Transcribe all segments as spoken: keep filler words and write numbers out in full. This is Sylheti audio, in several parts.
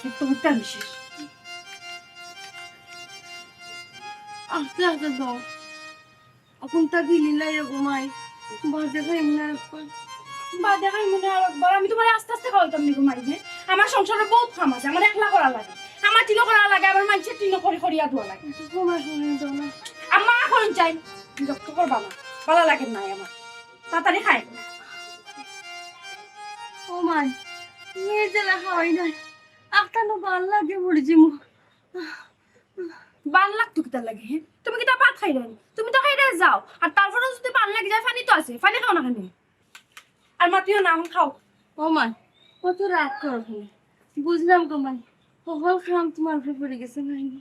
একটু উঠতে আমি শেষ। আস্তে আস্তে দাও। এখন তা গিলি লাই রে ঘুমাই। বাদে খাইমু না একবার। বাদে খাইমু না আর একবার। আমি তুমারে আস্তে আস্তে খাওয়াইতাম নি ঘুমাই, হ্যাঁ? আমার সংসারে বহুত কাম আছে, আমার একলা করা লাগে। আমার টিনো করা লাগে, আমার মানষের টিনো করি করিয়া দেওয়া লাগে। একটু ঘুমাই শুনি দাও না। আম্মা এখন চাই, বিরক্ত করবা না, ভালা লাগে না আমার। তাড়াতাড়ি খাই। ও মাই, মেয়ে জেলা খাওয়াই নাই, আখতানো ভালা লাগে মরি জিমু। ভালা লাগতো কিতার লাগি, হ্যাঁ? তুমি কিতা ভাত খাইরায় নি? তুমি তো খাইরায় যাও, আর তারপরেও যদি ভালা লাগি যায়, পানি তো আছে, পানি খাও না কেনে? আর মাতিও না, এখন খাও। ও মাই, অত রাগ করো কেনে? বুঝলাম গো মাই, হকল কাম তুমার উপরে পড়ি গেছে নানি?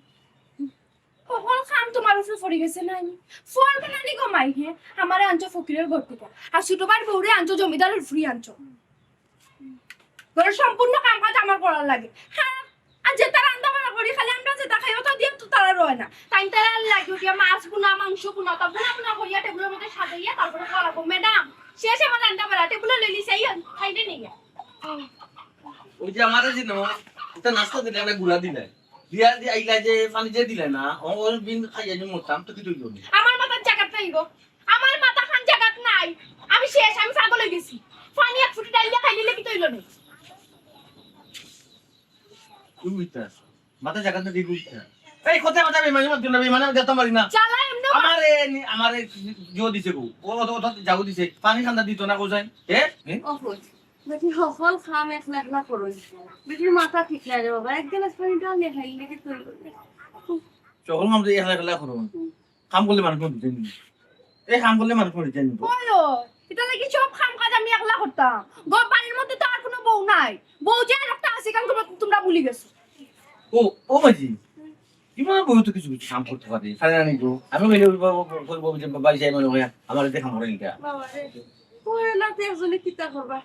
হকল কাম তুমার উপরে পড়ি গেছে নানি? ফল বানানি গো মাই, হ্যাঁ? আমারে আনছো ফকিরের ঘর থাকি, আর ছোট ভাইর বউরে আনছো জমিদারের ফুড়ি আনছো। ঘরর সম্পূর্ণ কাম কাজ আমার করার লাগে। হ্যাঁ, আর যেতা রান্দা বাড়া করি, খালি আমরা যেতা খাই, অতা দিয়া তো তারা রয় না। তাইন তারার লাগি উঠিয়া মাছ ভুনা, মাংস ভুনা, তা ভুনা ভুনা করিয়া টেবিলর মধ্যে সাজাইয়া তারপরে খাওয়া লাগবো। ম্যাডাম, শেষে আমার রান্দা বাড়া, টেবিলো লইলি, সেই খাইলে নেই। ওই যে আমারে যে নয়, একটা নাস্তা দিলে, একটা গুড়া দিলে। দিয়া দিয়া আইলা যে পানি যে দিলে না, ও ওই বিন খাইয়া যে মরতাম, তো কি তুই করবি? আমার মাথার জাগাত নাই গো, আমার মাথা খান জাগাত নাই। আমি শেষ, আমি পাগল হয়ে গেছি। পানি এক ফুটি ডাইল দিয়া খাইলে কি তৈল নেই? তুই উঠতাস। মাথা জাগাত না দিয়ে উঠতাস। এই কথা কথা বেমানি মাত না, বেমানি আমি যেতাম পারি না। চালা এমনি আমারে নি-, আমারে জো দিছে গো। ও অত কথা যাও দিছে। পানি ঠান্ডা দিত না কোথায়? এ? এ? অফুজ, বেটি হকল কাম একলা একলা করো। বেটির মাথা ঠিক নাই রে বাবা। এক গ্লাস পানি ডাল নিয়ে খাইলে কি তৈল নেই? সকল কাম তো একলা একলা করো। হুম। কাম করলে মানুষ মরে যায় নি? এই কাম করলে মানুষ মরে যায় নি তো? ওই, ওই, ইটা লাগি সব কাম কাজ আমি একলা করতাম। গো, বাড়ির মধ্যে তো আর কোনো বউ নাই। বউ যে আর একটা আছে, কারণ তোমরা, তোমরা ভুলি গেছো। ও, ও মাঝি, কি মনে বউ তো কিছু কিছু কাম করতে পারে? খালি জানি তো, আমি বলি, ওই বাবা, ওই বাবা যে বাড়ি যাই মনে হয়, আমার এতে কাম করে নিতে। বাবা রে, ওই না তো একজনে কিতা করবা?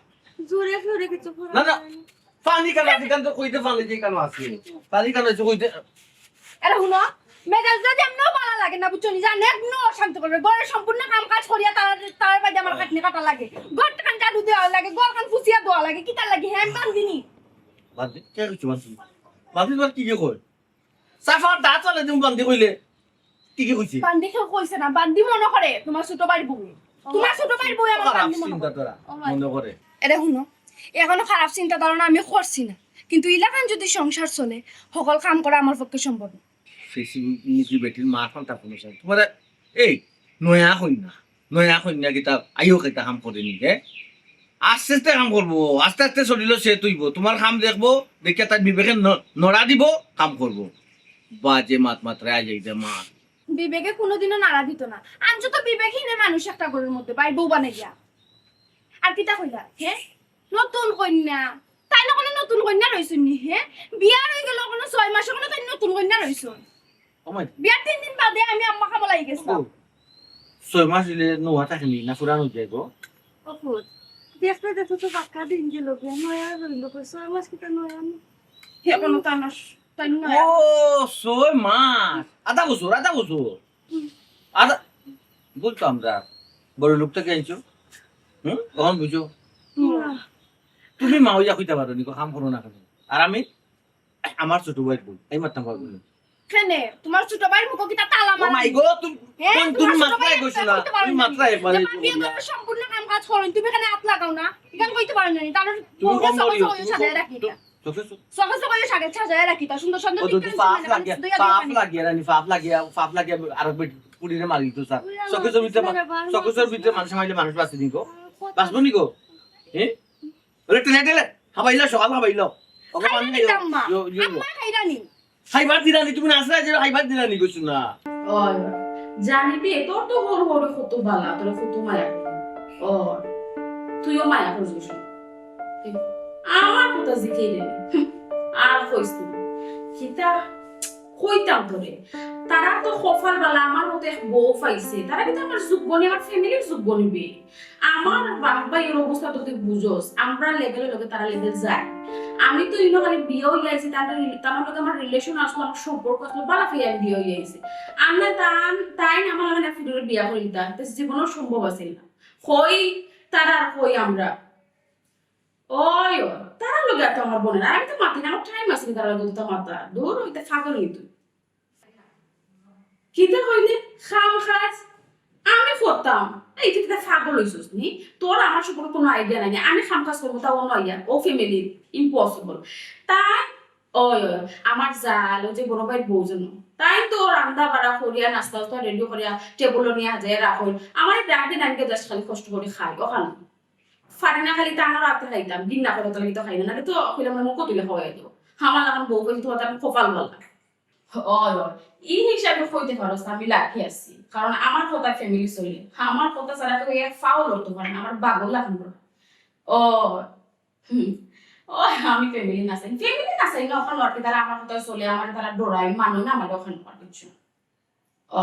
জোরে ফিরে কিছু করা না, না। যায় না। পানি কেন আছে? কেন তো কইতে পারলে যে কেন আছে? পানি কেন আছে কইতে? আরে হুনো, মেজাজটা যেমনও ভালা লাগে না, বুঝছো নি? জানে একদম অশান্ত করবে। ঘরের সম্পূর্ণ কাম কাজ করিয়া তার, তার বাদে আমার কাটনি কাটা লাগে। ঘর খান ঝাড়ু দেওয়া লাগে, ঘর খান ফুসিয়া দেওয়া লাগে। কিতার লাগি? হ্যাঁ, বান্দিনি। বান্দি? কে কইছে বান্দি? বান্দি তোমার কি কি কয়? সাফার দাঁত চলে তুমি বান্দি কইলে। কি কি কইছে? বান্দি কেউ কইছে না, বান্দি মনে করে তোমার ছোট ভাইর বউ। তোমার ছোট ভাইর বউ আমার খারাপ বান্দি মনে চিন্তা করে। তোরা ও মাই। মনে করে। এরে হুনো, এখনো খারাপ চিন্তা ধারণা আমি করছি না, কিন্তু ইলাখান যদি সংসার চলে, হকল কাম করা আমার পক্ষে সম্ভব না। ফেসি মুখী বেটির মা এখন তা কোনো চাই। তোমার এই নয়া হই না, নয়া হই না কিতা আইও কিতা কাম করে নি, হ্যাঁ? আস্তে আস্তে কাম করবো, আস্তে আস্তে শরীরও সেট হইব। তোমার কাম দেখবো, দেখিয়া তার বিবেকে ন-, নড়া দিব, কাম করবো। বাজে মাত মাত্রায় আই যাইতে মা। বিবেকে কোনোদিনও নাড়া দিত না। আনছো তো বিবেকহীন মানুষ একটা ঘরের মধ্যে, ভাই বউ বানাইয়া। আর কিতা কইলা, হ্যাঁ? নতুন কইন্যা। তাই না কোনো নতুন কইন্যা রইছইন নি, হ্যাঁ? বিয়া হয়ে গেল কোনো ছয় মাস, কোনো তাই নতুন কইন্যা রইছইন। ও মাই। বিয়ার তিন দিন বাদে আমি আম্মা খাবো লাগি গেছিলাম। ও, ছয় মাস হইলে নোয়া থাকেনি, না পুরান হয়ে যায় গো? ও ফুট, দেখতে দেখতে তো বাক্কা দিন গেল গো, নয়া রইল গো, ছয় মাস কিতা নয়া না? হে, কোনো তার না, তাই নয়া। ও, ছয় মাস। আধা বছর, আধা বছর। হুম। আধা, বলতো আমরা, বড় লোকটা কে আনছো? হুম? কখন বুঝো? হুম। তুমি মা হইয়া কইতে পারো নি, কাম করো না কেন? আর আমি, আমার ছোট ভাইর বউ, এই মারতাম পারবো না। কেনে? তোমার ছোট ভাইর মুখো কিতা তালা ও মারা? মাই গো, তুমি, হ্যাঁ, তুমি, তুমি তোমার ছোট মাত্রায় ভাই কইছো না, একবার তুমি কইতে পারো মাত্রায় না। একবার যে কইছো বাপি না। এগুলো সম্পূর্ণ কাম কাজ করো, তুমি কেনে আত লাগাও না? ইখান কইতে পারো না নি? তাহলে তুমি মুখে কম চোখে বড়ি, চোখে তুমি সাজায় রাখি কম, এটা। চোখে চোখে। চোখে চোখে সাজায়, সাজায় রাখি, তা সুন্দর সুন্দর ও যদি পিকচার পাপ লাগে, সুন্দর সুন্দর পাপ লাগে, রানী, পাপ লাগে, পাপ লাগে, আর বেটি পুড়িরে মারি তো স্যার। ওই আমার চোখে চোখে ভিতরে মা-, পিছনে বাবা, চোখে চোখে ভিতরে মানুষ মাইলে মানুষ বাঁচে নি গো? বাঁচবো নি গো? হ্যাঁ? ওরে টেনে টেনে, হাবাইলো সকাল হাবাইলো। ওকে খাইরা পানি নি খাইও। আম্মা। ইয়ো, ইয়ো, ইয়ো। আম্মা খাইরা নি। খাইবার দিরানি, তুমি নাচরা যে খাইবার দিরানি কইছো না। ওই, জানি বে, তোর তো হর হরে কত বালা, তোর কত মায়া। ওই, তুইও মায়া করছিস। আমার কথা জিকে রে। হুম, আর কইস না। কিতা কইতাম তোরে। তারা তো কপাল বালা, আমার মতো এক বউ পাইছে। তারা কিন্তু আমার যোগ্য নি, আমার ফ্যামিলির যোগ্য নিবে। আমার বাপ ভাইর অবস্থা তো তুই বুঝোস, আমরা লেভেলের লগে তারা লেভেল যায়। আমি তো ইনো খালি বিয়া হইয়া আইছি, তার রিলে-, তার লগে আমার রিলেশন আসলো, আমার সম্পর্ক আসলো, বালা পেয়ে আমি বিয়া হইয়া আইছি। আমরা তান, তাই না আমার লগে না ফিরে বিয়া করে দিতা, তো জীবনও সম্ভব আছে না। কই তারা আর কই আমরা। ওই, ওই। তারার লগে আর তো আমার বনে না, আমি তো মাতি না, আমার টাইম আছে নি তারার লগে তো মাতা। দূর, অইতে পাগল নি তুই। কিতা কইলে? কাম কাজ আমি করতাম? এই, তুই কিতা পাগল অইছস নি? তোর আমার সম্পর্কে কোনো আইডিয়া নাই নি। আমি কাম কাজ করবো, তাও অন্য আইডিয়া। ও ফ্যামিলি, ইম্পসিবল। তাই ওই, ওই, আমার জাল, ওই যে বড় ভাইর বউ যেন, তাই তো রান্দা বাড়া করিয়া, নাস্তা উস্তা রেডি করিয়া, টেবুলো নিয়া হাজাইয়া রাখইন। আমারে ডাক দিন, আমি গিয়া just খালি কষ্ট করি খাই, অখান। পারি না, খালি তো আমার আতে খাইতাম, ঘিন্না করে তো লাগি তো খাই না, নাহলে তো কইলাম না, মুখো তুলে খাওয়াই দেবো। আমার লাখান বউ পাইছি, তোমার তো আমি কপাল ভালা। ওই, ওই, ই হিসাবে কইতে পারস, আমি লাকি আছি, কারণ আমার কথা ফ্যামিলি চলে, আমার কথা ছাড়া তো এক পাও লড়তে পারে না, আমার বাগল লাখান করে। ও, হুম। ও, আমি ফ্যামিলি না চাই, ফ্যামিলি না চাই না, অখান আর কি, তারা আমার কথা চলে, আমার তারা ডরাই, মানে না, আমার অখান আর কিছু। ও,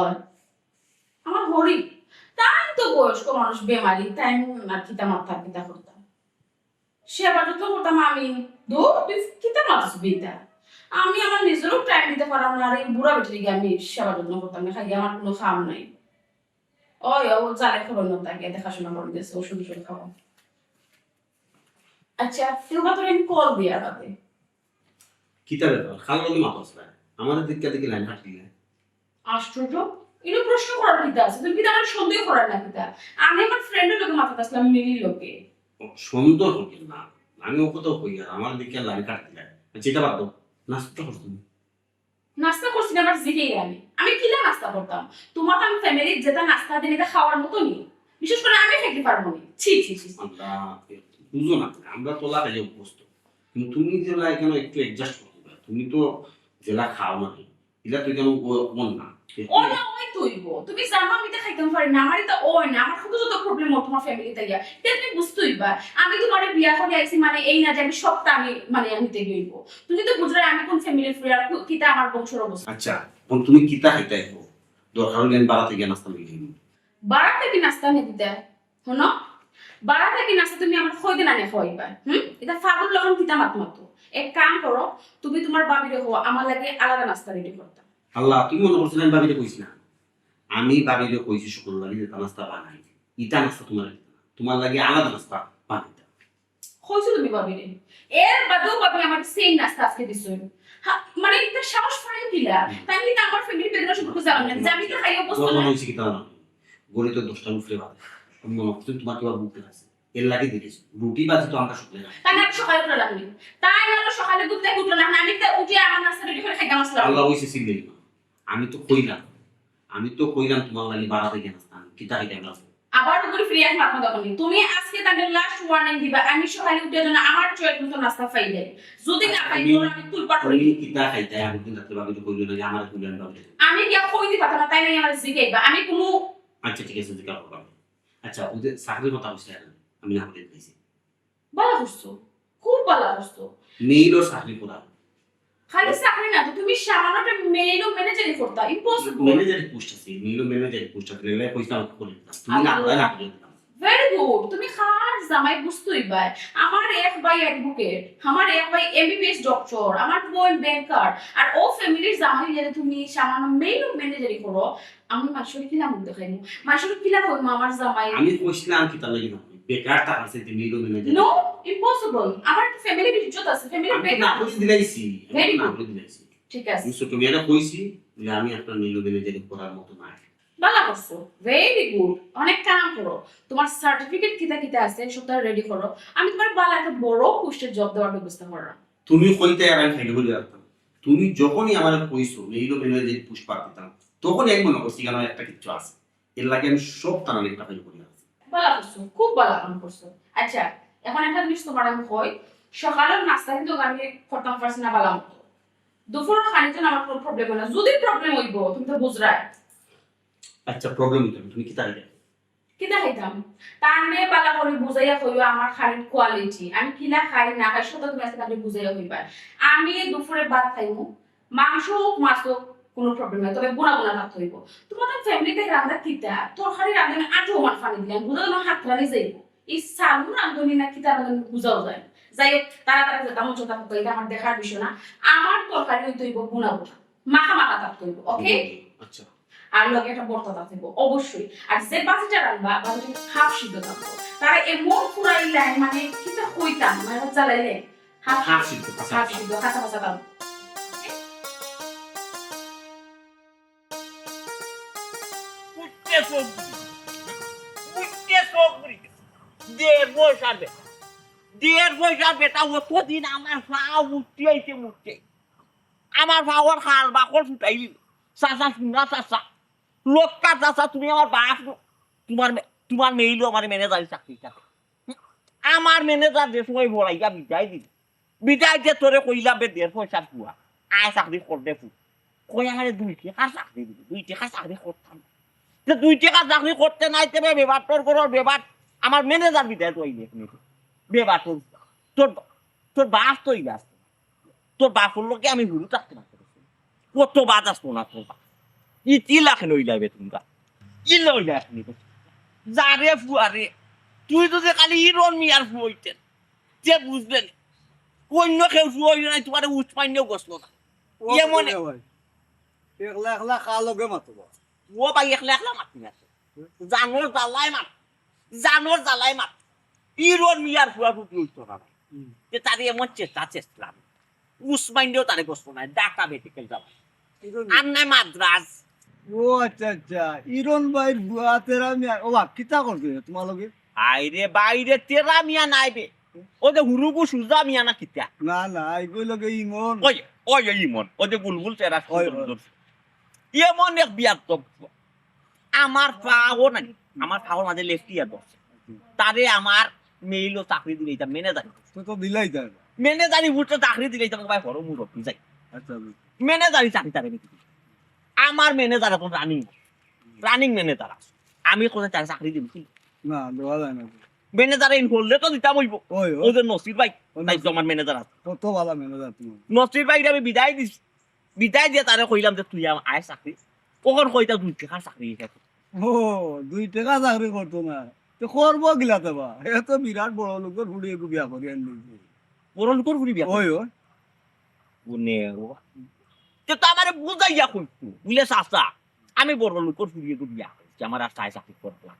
আমার হরি, তাই তো বয়স্ক মানুষ বেমারি, তাই আর কিতা মাথা কিতা করতাম, সেবা যত্ন করতাম আমি। দূর, তুই কিতা মাথা বেটা, আমি আমার নিজেরও টাইম দিতে পারলাম না, আর এই বুড়া বেটির গিয়া আমি সেবা যত্ন করতাম না, খালি আমার কোনো কাম নাই। ওই, ও জালে খবর না থাকে, দেখাশোনা করে দিয়েছে, ওষুধ ওষুধ খাওয়া। আচ্ছা, তুই বা তোর আমি কল দিয়া রাতে। কিতা ব্যাপার? কার লগে মাতস না? আমারে দেখিয়া দেখি লাইন কাটলি না। আশ্চর্য, ইনো প্রশ্ন করার কিতা আছে? তুমি কিতা আমার সন্দেহ করার না কিতা? আমি আমার ফ্রেন্ডের লগে মাতাত আসলাম, মিলির লগে। ও, সন্দেহ করি না, আমি ও কথা কই আর, আমারে দেখিয়া লাইন কাটলি না। আচ্ছা, ইটা বাদ দাও, নাস্তা করছো নি? নাস্তা করছি না, আমার জিকেই আমি। আমি কিলা নাস্তা করতাম? তোমার তো আমি ফ্যামিলির যেটা নাস্তা দিন, এটা খাওয়ার মতো নি। বিশেষ করে আমি খাইতে পারবো না। ছি, ছি, ছি, ছি। আমরা বুঝো না, আমরা তো লাগাই অভ্যস্ত। কিন্তু তুমি যেলা এখানে একটু অ্যাডজাস্ট করতে পারো, তুমি তো যেলা খাও না, এলা তো এখানে ও-, মন না। ও না, ওই তো অইবো। তুমি জানো আমি তো খাইতাম পারি না, আমার এটা ওই না, আমার কত যত প্রবলেম হয় তোমার ফ্যামিলি তাইয়া। এটা তুমি বুঝতে অইবা। আমি তোমারে বিয়া করে আইছি মানে এই না যে আমি সবটা আমি মানে আমি তেগে অইবো। তুমি তো বুঝলে আমি কোন ফ্যামিলির ফ্রি আর কু-, কিতা আমার বংশর অবস্থা। আচ্ছা, এখন তুমি কিতা খাইতে আইবো? দরকার হইলে আমি বাড়াতে গিয়ে নাস্তা নিয়ে আইবো। বাড়াতে কি নাস্তা নিয়ে দিতে? হুনো, বাড়াতে কি নাস্তা তুমি আমার কই দিন আনে খাওয়াইবা? হুম, এটা ফাগুর লখন কিতা মাত মাতো। এক কাম করো, তুমি তোমার ভাবিরে কও আমার লাগি আলাদা নাস্তা রেডি করতা। আল্লাহ, তুমি মনে করছো না আমি ভাবিরে কইছি না? আমি ভাবিরে কইছি সকল লাগি যেটা নাস্তা বানাই, ইটা নাস্তা তোমার লাগি না, তোমার লাগি আলাদা নাস্তা বানাইতা। কইছো তুমি ভাবিরে? এর বাদেও ভাবি আমার সেম নাস্তা আজকে দিছো। হা, মানে এটা সাহস পাই কিলা? হুম। তাই কি আমার ফ্যামিলি ব্যাকগ্রাউন্ড সম্পর্কে জানো না? যে আমি তো খাই অভ্যস্ত যখন না। হইছে কি তা না? গড়ি তো দশটার উপরে বাজে। আমি মনে করছি তোমার কিবা ভুক লাগছে। এর লাগি দিলিস। রুটি বাজি তো আমরা শুকলে না। তাই আমি সকালে উঠে রাখলি। তাই আমি সকালে ঘুম থেকে উঠে রাখলি। আমি তো উঠে আমার নাস্তা রেডি করে খাইতাম আসলাম। আল্লাহ হইছে সিলেই না। আমি তো কইলাম। আমি তো কইলাম তোমার লাগি বাড়াতে গিয়ে নাস্তা। আমি কিতা খাইতাম না। আবার উপরে ফিরে আসে মাথা দোকানে। তুমি আজকে তাদের লাস্ট ওয়ার্নিং দিবা। আমি সকালে উঠে যেন আমার চয়েস মতো নাস্তা পাই দেয়। যদি না আচ্ছা, পাই, তুমি, তাহলে আমি তুলপাট করে তুমি দিই। কিতা খাইতায়? আমি দিন রাত্রে ভাবি তো কইলো না যে আমার কইলো আমি ভাবি। আমি গিয়া কই দিবা, তারা তাই নাই আমার জিগাইবা। আমি কোনো আচ্ছা, ঠিক আছে, জিজ্ঞাসা করলাম। আচ্ছা, ওই যে চাকরির কথা বলছি, আমি না করে দিয়েছি। ভালো করছো, খুব ভালো করছো। মেইলও চাকরি করা। খালি চাকরি না তো, তুমি সামান্য একটা মেইলও ম্যানেজারি করতা, ইম্পসিবল। ম্যানেজারি পোস্ট আছে, মেইলও ম্যানেজারি পোস্ট আছে, এগুলাই কইছিলাম আমাকে করে দিতাম। তুমি না আল্লাহ। করে না করে দিতাম। ভেরি গুড, তুমি কার জামাই বুঝতেই পায়। আমার এক ভাই অ্যাডভোকেট, আমার এক ভাই এমবিবিএস ডক্টর, আমার বোন ব্যাংকার, আর ও ফ্যামিলির জামাই যদি তুমি সামান্য মেইলও ম্যানেজারি করো, আমি মাসুর কিলা মুখ দেখাইমু? মাসুর কিলা কইমু আমার জামাই? আমি কইছিলাম কি তার লাগি না? বেকার টাকা আছে, তুমি ইলো মিলে যাবে। No, impossible. আমার একটা ফ্যামিলির ইজ্জত আছে, ফ্যামিলির আমি তো বেকার। না করে দিলাইছি, আমি তো Very না good. করে দিলাইছি। ঠিক আছে। আমি ছোট মেয়েরা কইছি যে আমি আপনার নীল ম্যানেজারি করার মতো নাই। ভালা করছো, ভেরি গুড। অনেক কাম করো। তোমার সার্টিফিকেট কিতা কিতা আছে, সবটা রেডি করো। আমি তোমার ভালা একটা বড় পোস্টে জব দেওয়ার ব্যবস্থা করো। তুমি কইতে আর আমি খাইলে বলে রাখতাম। তুমি যখনই আমার কইছো নীল ম্যানেজারি পোস্ট পার দিতাম, তখনই আমি মনে করছি কেন একটা কিছু আছে। এর লাগে আমি সব তারা লেখা ফাইল করি রাখছি। ভালা করছো, খুব ভালা কাম করছো। আচ্ছা, এখন একটা জিনিস তোমার আমি কই, সকালের নাস্তা কিন্তু আমি করতাম পারছি না ভালা মতো। দুপুরের খানির জন্য আমার কোনো প্রবলেম হয় না। যদি প্রবলেম হইব, তুমি তো বুঝরায়। আচ্ছা, প্রবলেম হইতো না, তুমি কিতা খাইতায়? কিতা খাইতাম? তার মেয়ে ভালা করে বুঝাইয়া কইও আমার খানির কোয়ালিটি। আমি কিলা খাই না খাই, সেটা তুমি আজকে তাকে বুঝাইয়া কইবা। আমি দুপুরে ভাত খাইমু, মাংস হোক, মাছ হোক, কোনো প্রবলেম নাই, তবে বুনা বুনা থাকতে হইব। তোমাদের ফ্যামিলিতে রান্না কিতা? তরকারি রান্না আমি আটো আমার পানি দিলাম, বুঝা তোমার হাত রানি যাইব। এই সালু রান্ধনি না কিতা রান্ধনি বুঝাও যায় না। যাই হোক, তারা তারা যেটা মন সেটা করতো, এটা আমার দেখার বিষয় না। আমার তরকারি হইতে হইব বুনা বুনা, মাখা মাখা থাকতে হইব, ওকে? আচ্ছা। আর লগে একটা ভর্তা থাকতে হইব, অবশ্যই। আর যে ভাজিটা রান্না, ভাজিটা হাফ সিদ্ধ থাকবো। তারা এমন পুরাই লাইন, মানে, কিতা কইতাম, মানে, জ্বালাইলে। হাফ সিদ্ধ, কাঁচা হাফ সিদ্ধ, কাঁচা কাঁচা খাও। উঠতে চোখ বুঝি। উঠতে চোখ বুঝি। দেড় পয়সা বেটা। দেড় পয়সা বেটা, অতদিন আমার ফাও উঠতে আইছে মুঠতে। আমার ফাওর খাল বাকল ফুটাই দিল। চাচা, শুনা চাচা। লক্কা চাচা, তুমি আমার বাপ নু। তোমার মে-, তোমার মেইলো আমার ম্যানেজারি চাকরি চাকরি। আমার ম্যানেজার যে সময় বড়াইয়া বিদায় দিল, বিদায় যে তোরে কইলাম বে দেড় পয়সার ফুয়া, আয় চাকরি কর দে ফু। কই আমারে দুই টেকার চাকরি দিবি, দুই টেকার চাকরি করতাম। যে দুই টেকার চাকরি করতে নাই, তেবে বেবার তোর ঘরর বেবার আমার ম্যানেজার বিদায় তো অইলে এখানে। বেবার তোর, তোর, তোর বাপ তো অইলে আসতো। তোর বাপর লগে আমি হুরু থাকতে না করেছি। কত বাদ আসতো না তোর বাপ। ই, ই লাখে নইলাইবে তোমরা। ই লইলা এখন। যা রে ফুয়া রে, তুই যদি খালি ইরন মিয়ার ফুয়া অইতে, যে বুঝবে নি। অন্য কেউ ফুয়া অইলে নাই, তোমার উচ্চ পাইলেও গছলো না। ও ইয়ে মনে ভাই, একলা একলা খা লগে মাতো বা। ও ভাই, একলা একলা মাতি না। জানোর জ্বালায় মাত, জানোর জ্বালায় মাত। ইরন মিয়ার ফুয়া ফুটি অইতো না ভাই। হুম। যে তারে এমন চেষ্টা চেষ্টা। উসমাইনরেও তারে গছলো না, ঢাকা মেডিকেল যাওয়া। ইরন আর নাই মাদ্রাজ। ও আচ্ছা আচ্ছা, ইরন ভাইর ফুয়া তেরা মিয়া, ও বা, কিতা করছে তোমার লগে? আইরে বাইরে তেরা মিয়া নাই বে। ও যে হুরুগু সুজা মিয়া না কিতা? না না, আইগো লগে ইমন। ওই, ওই, ওই ইমন, ও যে গুলগুল চেরা ওই, সুন্দর ওই। সুন্দর। এমন এক বিয়ার তো আমার পাও নাই, আমার পাওর মাঝে লেফটিয়া ধরছে। তারে আমার মেইলো চাকরি দিলে এটা ম্যানেজারি। তো তো দিলাই তার। ম্যানেজারি উঠে চাকরি দিলে এটা ভাই বড় মুরব্বি যাই। আচ্ছা, বুঝ- ম্যানেজারি চাকরি তারে আমি দিছি। আমার ম্যানেজার এখন রানিং, রানিং ম্যানেজার আছে। আমি কোথায় তার চাকরি দিব কি? না, দেওয়া যায় না। ম্যানেজার ইন করলে তো দিতাম অইব। ওই, ওই। ও যে নসির ভাই, ও তাই তো নসির। আমার ম্যানেজার আছে। কত ভালা ম্যানেজার তুমি। নসির ভাইরে আমি বিদায় দিছি। বিদায় দিয়া তারে কইলাম যে, "তুই আম-, আয় চাকরি।" অখন কইতা দুই টেকার চাকরি হিসাবে। ও, দুই টেকা চাকরি করতো না। তো করবো গিলাতে বা। এ তো বিরাট বড় লোকর ফুড়ি একটু বিয়া করি আনলি। বড় লোকর ফুড়ি বিয়া? ওই, ওই। গুনে ও। তে তো আমারে বুঝাইয়া কইতো। বুলে, "চাচা, আমি বড় লোকর ফুড়ি একটু বিয়া করছি। আমার আর চাই চাকরি করবো না।"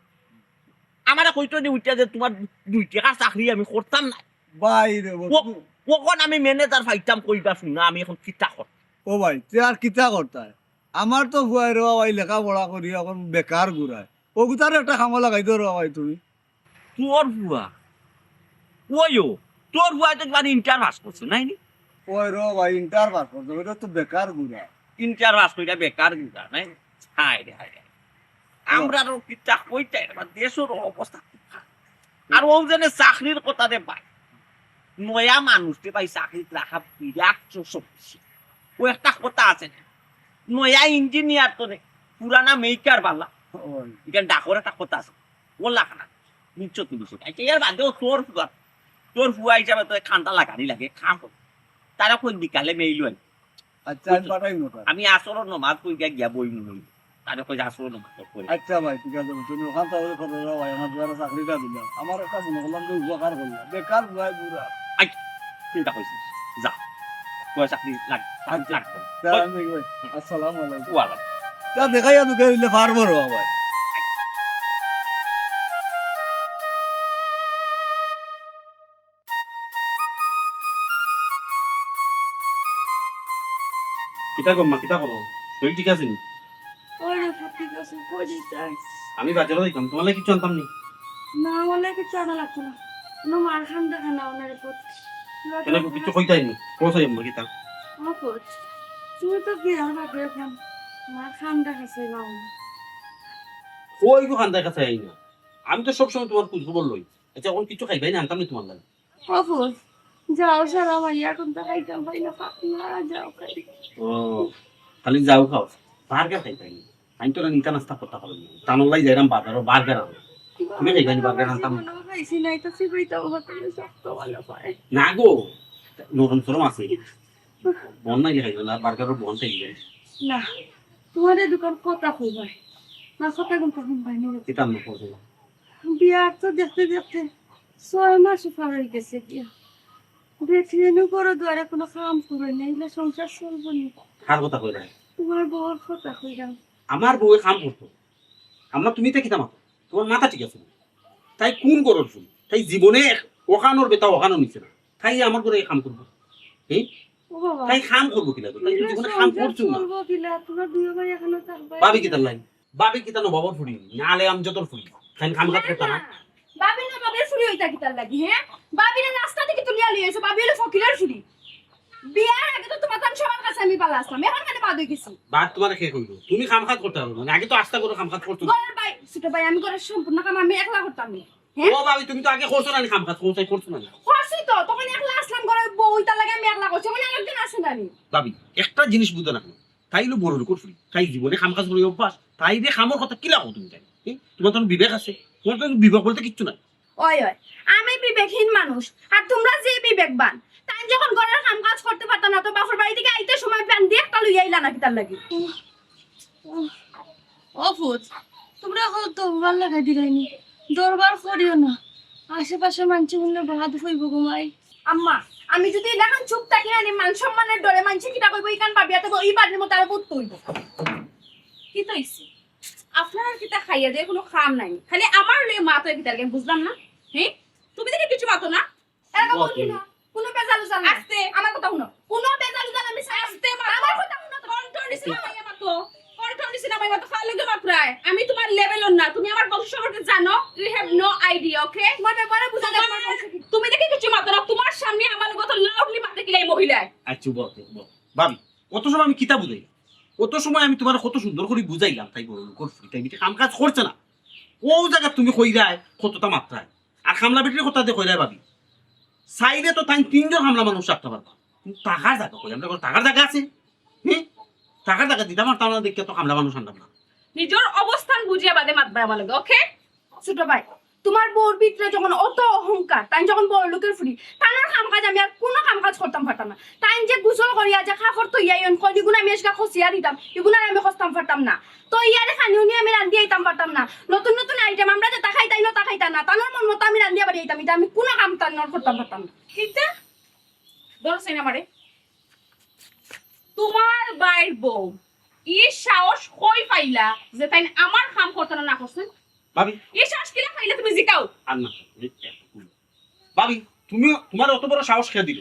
আমারে কইতো নি উঠে যে, "তোমার দুই টেকার চাকরি আমি করতাম না।" বাইরে ও, অখন আমি ম্যানেজার পাইতাম কইবা শুনা, আমি এখন কিতা কর? ও ভাই, তে আর কিতা করতায়? আমার তো ফুয়ায় রে ভাই লেখাপড়া করি এখন বেকার ঘুরায়। ওগুতারে একটা কামো লাগাই দেও রে ভাই তুমি। তোর ফুয়া? ওইও, তোর ফুয়ায় তো একবার ইন্টার পাস করছে, নাই নি? ওই রে ভাই, ইন্টার পাস করছে, ওইটা তো বেকার ঘুরায়। ইন্টার পাস কইরা বেকার ঘুরা, নাই? হায় রে, হায় রে। আমরারও কিতা কইতায় রে বা, দেশর অবস্থা কি খারাপ। আর ও যেন চাকরির কথা রে ভাই, নয়া মানুষ রে ভাই চাকরিত রাখা বিরাট সমস্যা। ও একটা কথা আছে না, নয়া ইঞ্জিনিয়ার তো রে, পুরানা মেকার বালা। ওই। এখানে ডাকর একটা কথা আছে, ও লাখ না, বুঝছো তুমি সেটা। আচ্ছা, এর বাদেও তোর ফুয়া, তোর ফুয়া হিসাবে তো খান্তা লাগানি লাগে, কাম কর। তারা কোন বিকালে মেইল হয়। আচ্ছা, আমি পাঠাই মোটা। আমি আসরর নমাজ পড়িয়া গিয়া বই মুই। তারে কই যে আসরর নমাজ পড়ি। আচ্ছা ভাই, ঠিক আছে, তুমি ওখান থেকে করে দাও ভাই, আমার যারা চাকরিটা দিলাম, আমার একটা মনে করলাম যে উপকার করলাম, বেকার বুড়ায় বুড়া। আই, চিন্তা করিস না, যা। তোর চাকরি লাগ-, আচ্ছা। লাগবে। তা ওই। আমি ভাই, আসসালামু আলাইকুম। ওয়ালাইকুম। তা দেখাইয়া দুঃখে দিলে পারবো রে ভাই। কিতা গো মা, কিতা করো? শরীর ঠিক আছে নি? ওরে পুত, ঠিক আছে, কই দিতাই? আমি বাজারো যাইতাম, তোমার লাগি কিচ্ছু আনতাম নি? না, আমার লাগি কিচ্ছু আনা লাগতো না। কোনো মার খান দেখা না, ওনার পুত। কেন গো, কিচ্ছু কইতাই নি? কোথায় আম্মা, কিতা? ও পুত, তুমি তো বিয়ার বাদে এখন মার খান দেখা চাই না। ওই গো, খান দেখা চাই না। আমি তো সবসময় তোমার খোঁজ খবর লই। আচ্ছা, এখন কিচ্ছু খাইবাই না, আনতাম নি তোমার লাগি। ও পুত, যাও সারা মাইয়া, এখন তো খাইতাম পাই না, পাতলা, যাও খাই। ও, খালি যাও খাও, বার্গার খাইতাই না। আমি তো নিতা নাস্তা করতে পারলাম না। তানোর লাগি যাইরাম বাজারো, বার্গার আনো। তুমি খাইবাই না বার্গার আনতাম? জীবনেও খাইছি না, এটা চিবাইতাম, হোটেলে শক্ত ভালা পায়। না গো, নরম সরম আছে। বন নাই খাইবে না, বার্গারর বন থাকি যায়। না, তোমার এই দোকান কথা কই ভাই? না, কথা কোন তখন ভাই, নরম। এটা আমি করবো না। বিয়ার তো দেখতে দেখতে ছয় মাসও পার হয়ে গেছে গিয়া। বেটি এনে ঘরো দুয়ারে কোনো কাম করে না, এগুলা সংসার চলবো নি। কার কথা কইরা? তোমার বউর কথা কইরাম। আমার বউয়ে কাম করতো? আম্মা, তুমি তো কিতা মাতো? তোমার মাথা ঠিক আছে না? তাই কোন ঘরর ফুল? তাই জীবনে এক-, ওখানোর বেটা ওখানো নিছে না। তাই আমার ঘরে কাম করবো? হ্যাঁ? ও বাবা, তাই কাম করবো কিনা তো? তাই তো জীবনে কাম করছো না। চলবো কিলা? তোমরা দুই ভাই এখানে থাকবে? ভাবি কিতার লাগি? ভাবি কিতা নবাবর ফুড়ি না আলে আমজদর ফুড়ি? তাই কাম কাজ করতা না? ভাবি না, ভাবির ফুড়ি অইতা কিতার লাগি, হ্যাঁ? ভাবিরে রাস্তা থাকি তুলিয়া লই আইছো, ভাবি অইলো ফকিরের ফুড়ি। বিয়ার আগে তো তোমার তান সবার কাছে আমি ভালা আছলাম, এখন কেনে বাদ অই গেছি? বাদ তোমারে কে কইলো? তুমি কাম কাজ করতা পারো না, আগে তো আস্তা করে কাম কাজ করতো না। ঘরের ভাই, ছোট ভাই, আমি ঘরের সম্পূর্ণ কাম আমি একলা করতাম নি, হ্যাঁ? ও ভাবি, তুমি তো আগে করছো না নি কাম কাজ, করছো, করছো না নি? করছি তো, তখন একলা আছলাম ঘরে বউ, অইতার লাগি আমি একলা করছি, মানে আরেকজন আছে না নি? ভাবি, একটা জিনিস বুঝো না কেন? তাই অইলো বড় লোকর ফুড়ি, তাই জীবনে কাম কাজ করি অভ্যাস, তাইরে কামর কথা কিলা কও তুমি তাই? হ্যাঁ? তোমার তো বিবেক আছে, তোমার তো বিবেক বলতে কিচ্ছু নাই। ওই ওই, আমি বিবেকহীন মানুষ, আর তোমরা যে বিবেকবান। তাই যখন ঘরের কাম কাজ করতে পারতাম না, তো বাপের বাড়ি থাকি আইতে সময় বান্দি একটা লইয়া আইলা না কিতার লাগি? ও ফুত, তোমরা এখন দরবার লাগাই দিলাইনি, দরবার করিও না, আশেপাশে মানষে হুনলে বাদ অইবো গো মাই। আম্মা, আমি যদি ইলাখান চুপ থাকি না নি, মান সম্মানের ডরে মানষে কিতা কইবো, ইখান ভাবিয়া তো ই বাড়ির মধ্যে আরো ভূত অইবো। কিতা অইছে? আপনারার কিতা খাইয়া দিয়া কোনো কাম নাই, খালি আমার লগে মাতো কিতা লাগে বুঝলাম না। হ্যাঁ, তুমি দেখি কিছু মাতো না। এরকম বলি না, কোনো বেজাল উজাল নাই। আস্তে। আমার কথা হুনো, কোনো বেজাল উজাল আমি চাই না। আস্তে মাতো। আমার কথা হুনো তো। কণ্ঠ নিচে নামাইয়া মাতো, কণ্ঠ নিচে নামাইয়া মাতো, কার লগে মাতরায়? আমি তোমার লেভেলর না, তুমি আমার বংশ সম্পর্কে জানো, you have no idea, okay? তোমার ব্যাপারে বুঝা যায়, তোমার বংশ কি? তুমি দেখি কিছু মাতো না, তোমার সামনে আমার লগে তো লাউডলি মাতে কিলা ই মহিলায়। আচ্ছা, বল, বল। ভাবি, অত সময় আমি কিতা বুঝাইলাম? অত সময় আমি তোমারে কত সুন্দর করি বুঝাইলাম, তাই বড় লোকর ফুড়ি, তাই মিটে কাম কাজ করছে না। ও জায়গা তুমি কইরায় কতটা মাতরায়, আর কামলা বেটির কথা যে কইরায় ভাবি, চাইলে তো তাই তিনজন কামলা মানুষ রাখতা পারবা, কিন্তু থাকার জাগা কই? আমরার ঘরো থাকার জাগা আছে? হ্যাঁ, থাকার জাগা দিতাম পারতাম না, দেখিয়া তো কামলা মানুষ আনতাম না। নিজর অবস্থান বুঝিয়া বাদে মাতবা আমার লগে, ওকে? ছোট ভাই, তোমার বউর ভিতরে যখন অত অহংকার, তাই যখন বড় লোকের ফুড়ি, তানর কাম কাজ আমি আর কোনো কাম কাজ করতাম পারতাম না। তাই যে গোসল করিয়া যে কাপড় থইয়া ইয়ন কইল, ইগুন আমি এসগা খসিয়া দিতাম, ইগুন আর আমি খসতাম পারতাম না। তো ইয়ারে খানি উনি আমি রান্ধিয়া আইতাম পারতাম না। নতুন নতুন আইটেম আমরা যেটা খাইতাম, ইতা খাইতা না। তানর মন মতো আমি রান্ধিয়া বাড়ি আইতাম, ইটা আমি কোনো কাম তানর করতাম পারতাম না। কিতা? ধরো সাইন আমারে। তোমার ভাইর বউ, ই সাহস কই পাইলা যে তাইন আমার কাম করতা না, না করছইন? ভাবি, ই সাহস কিলা পাইলা তুমি জিকাও? আর না, ভাবি, তুমি, তোমার অত বড় সাহস কে দিল?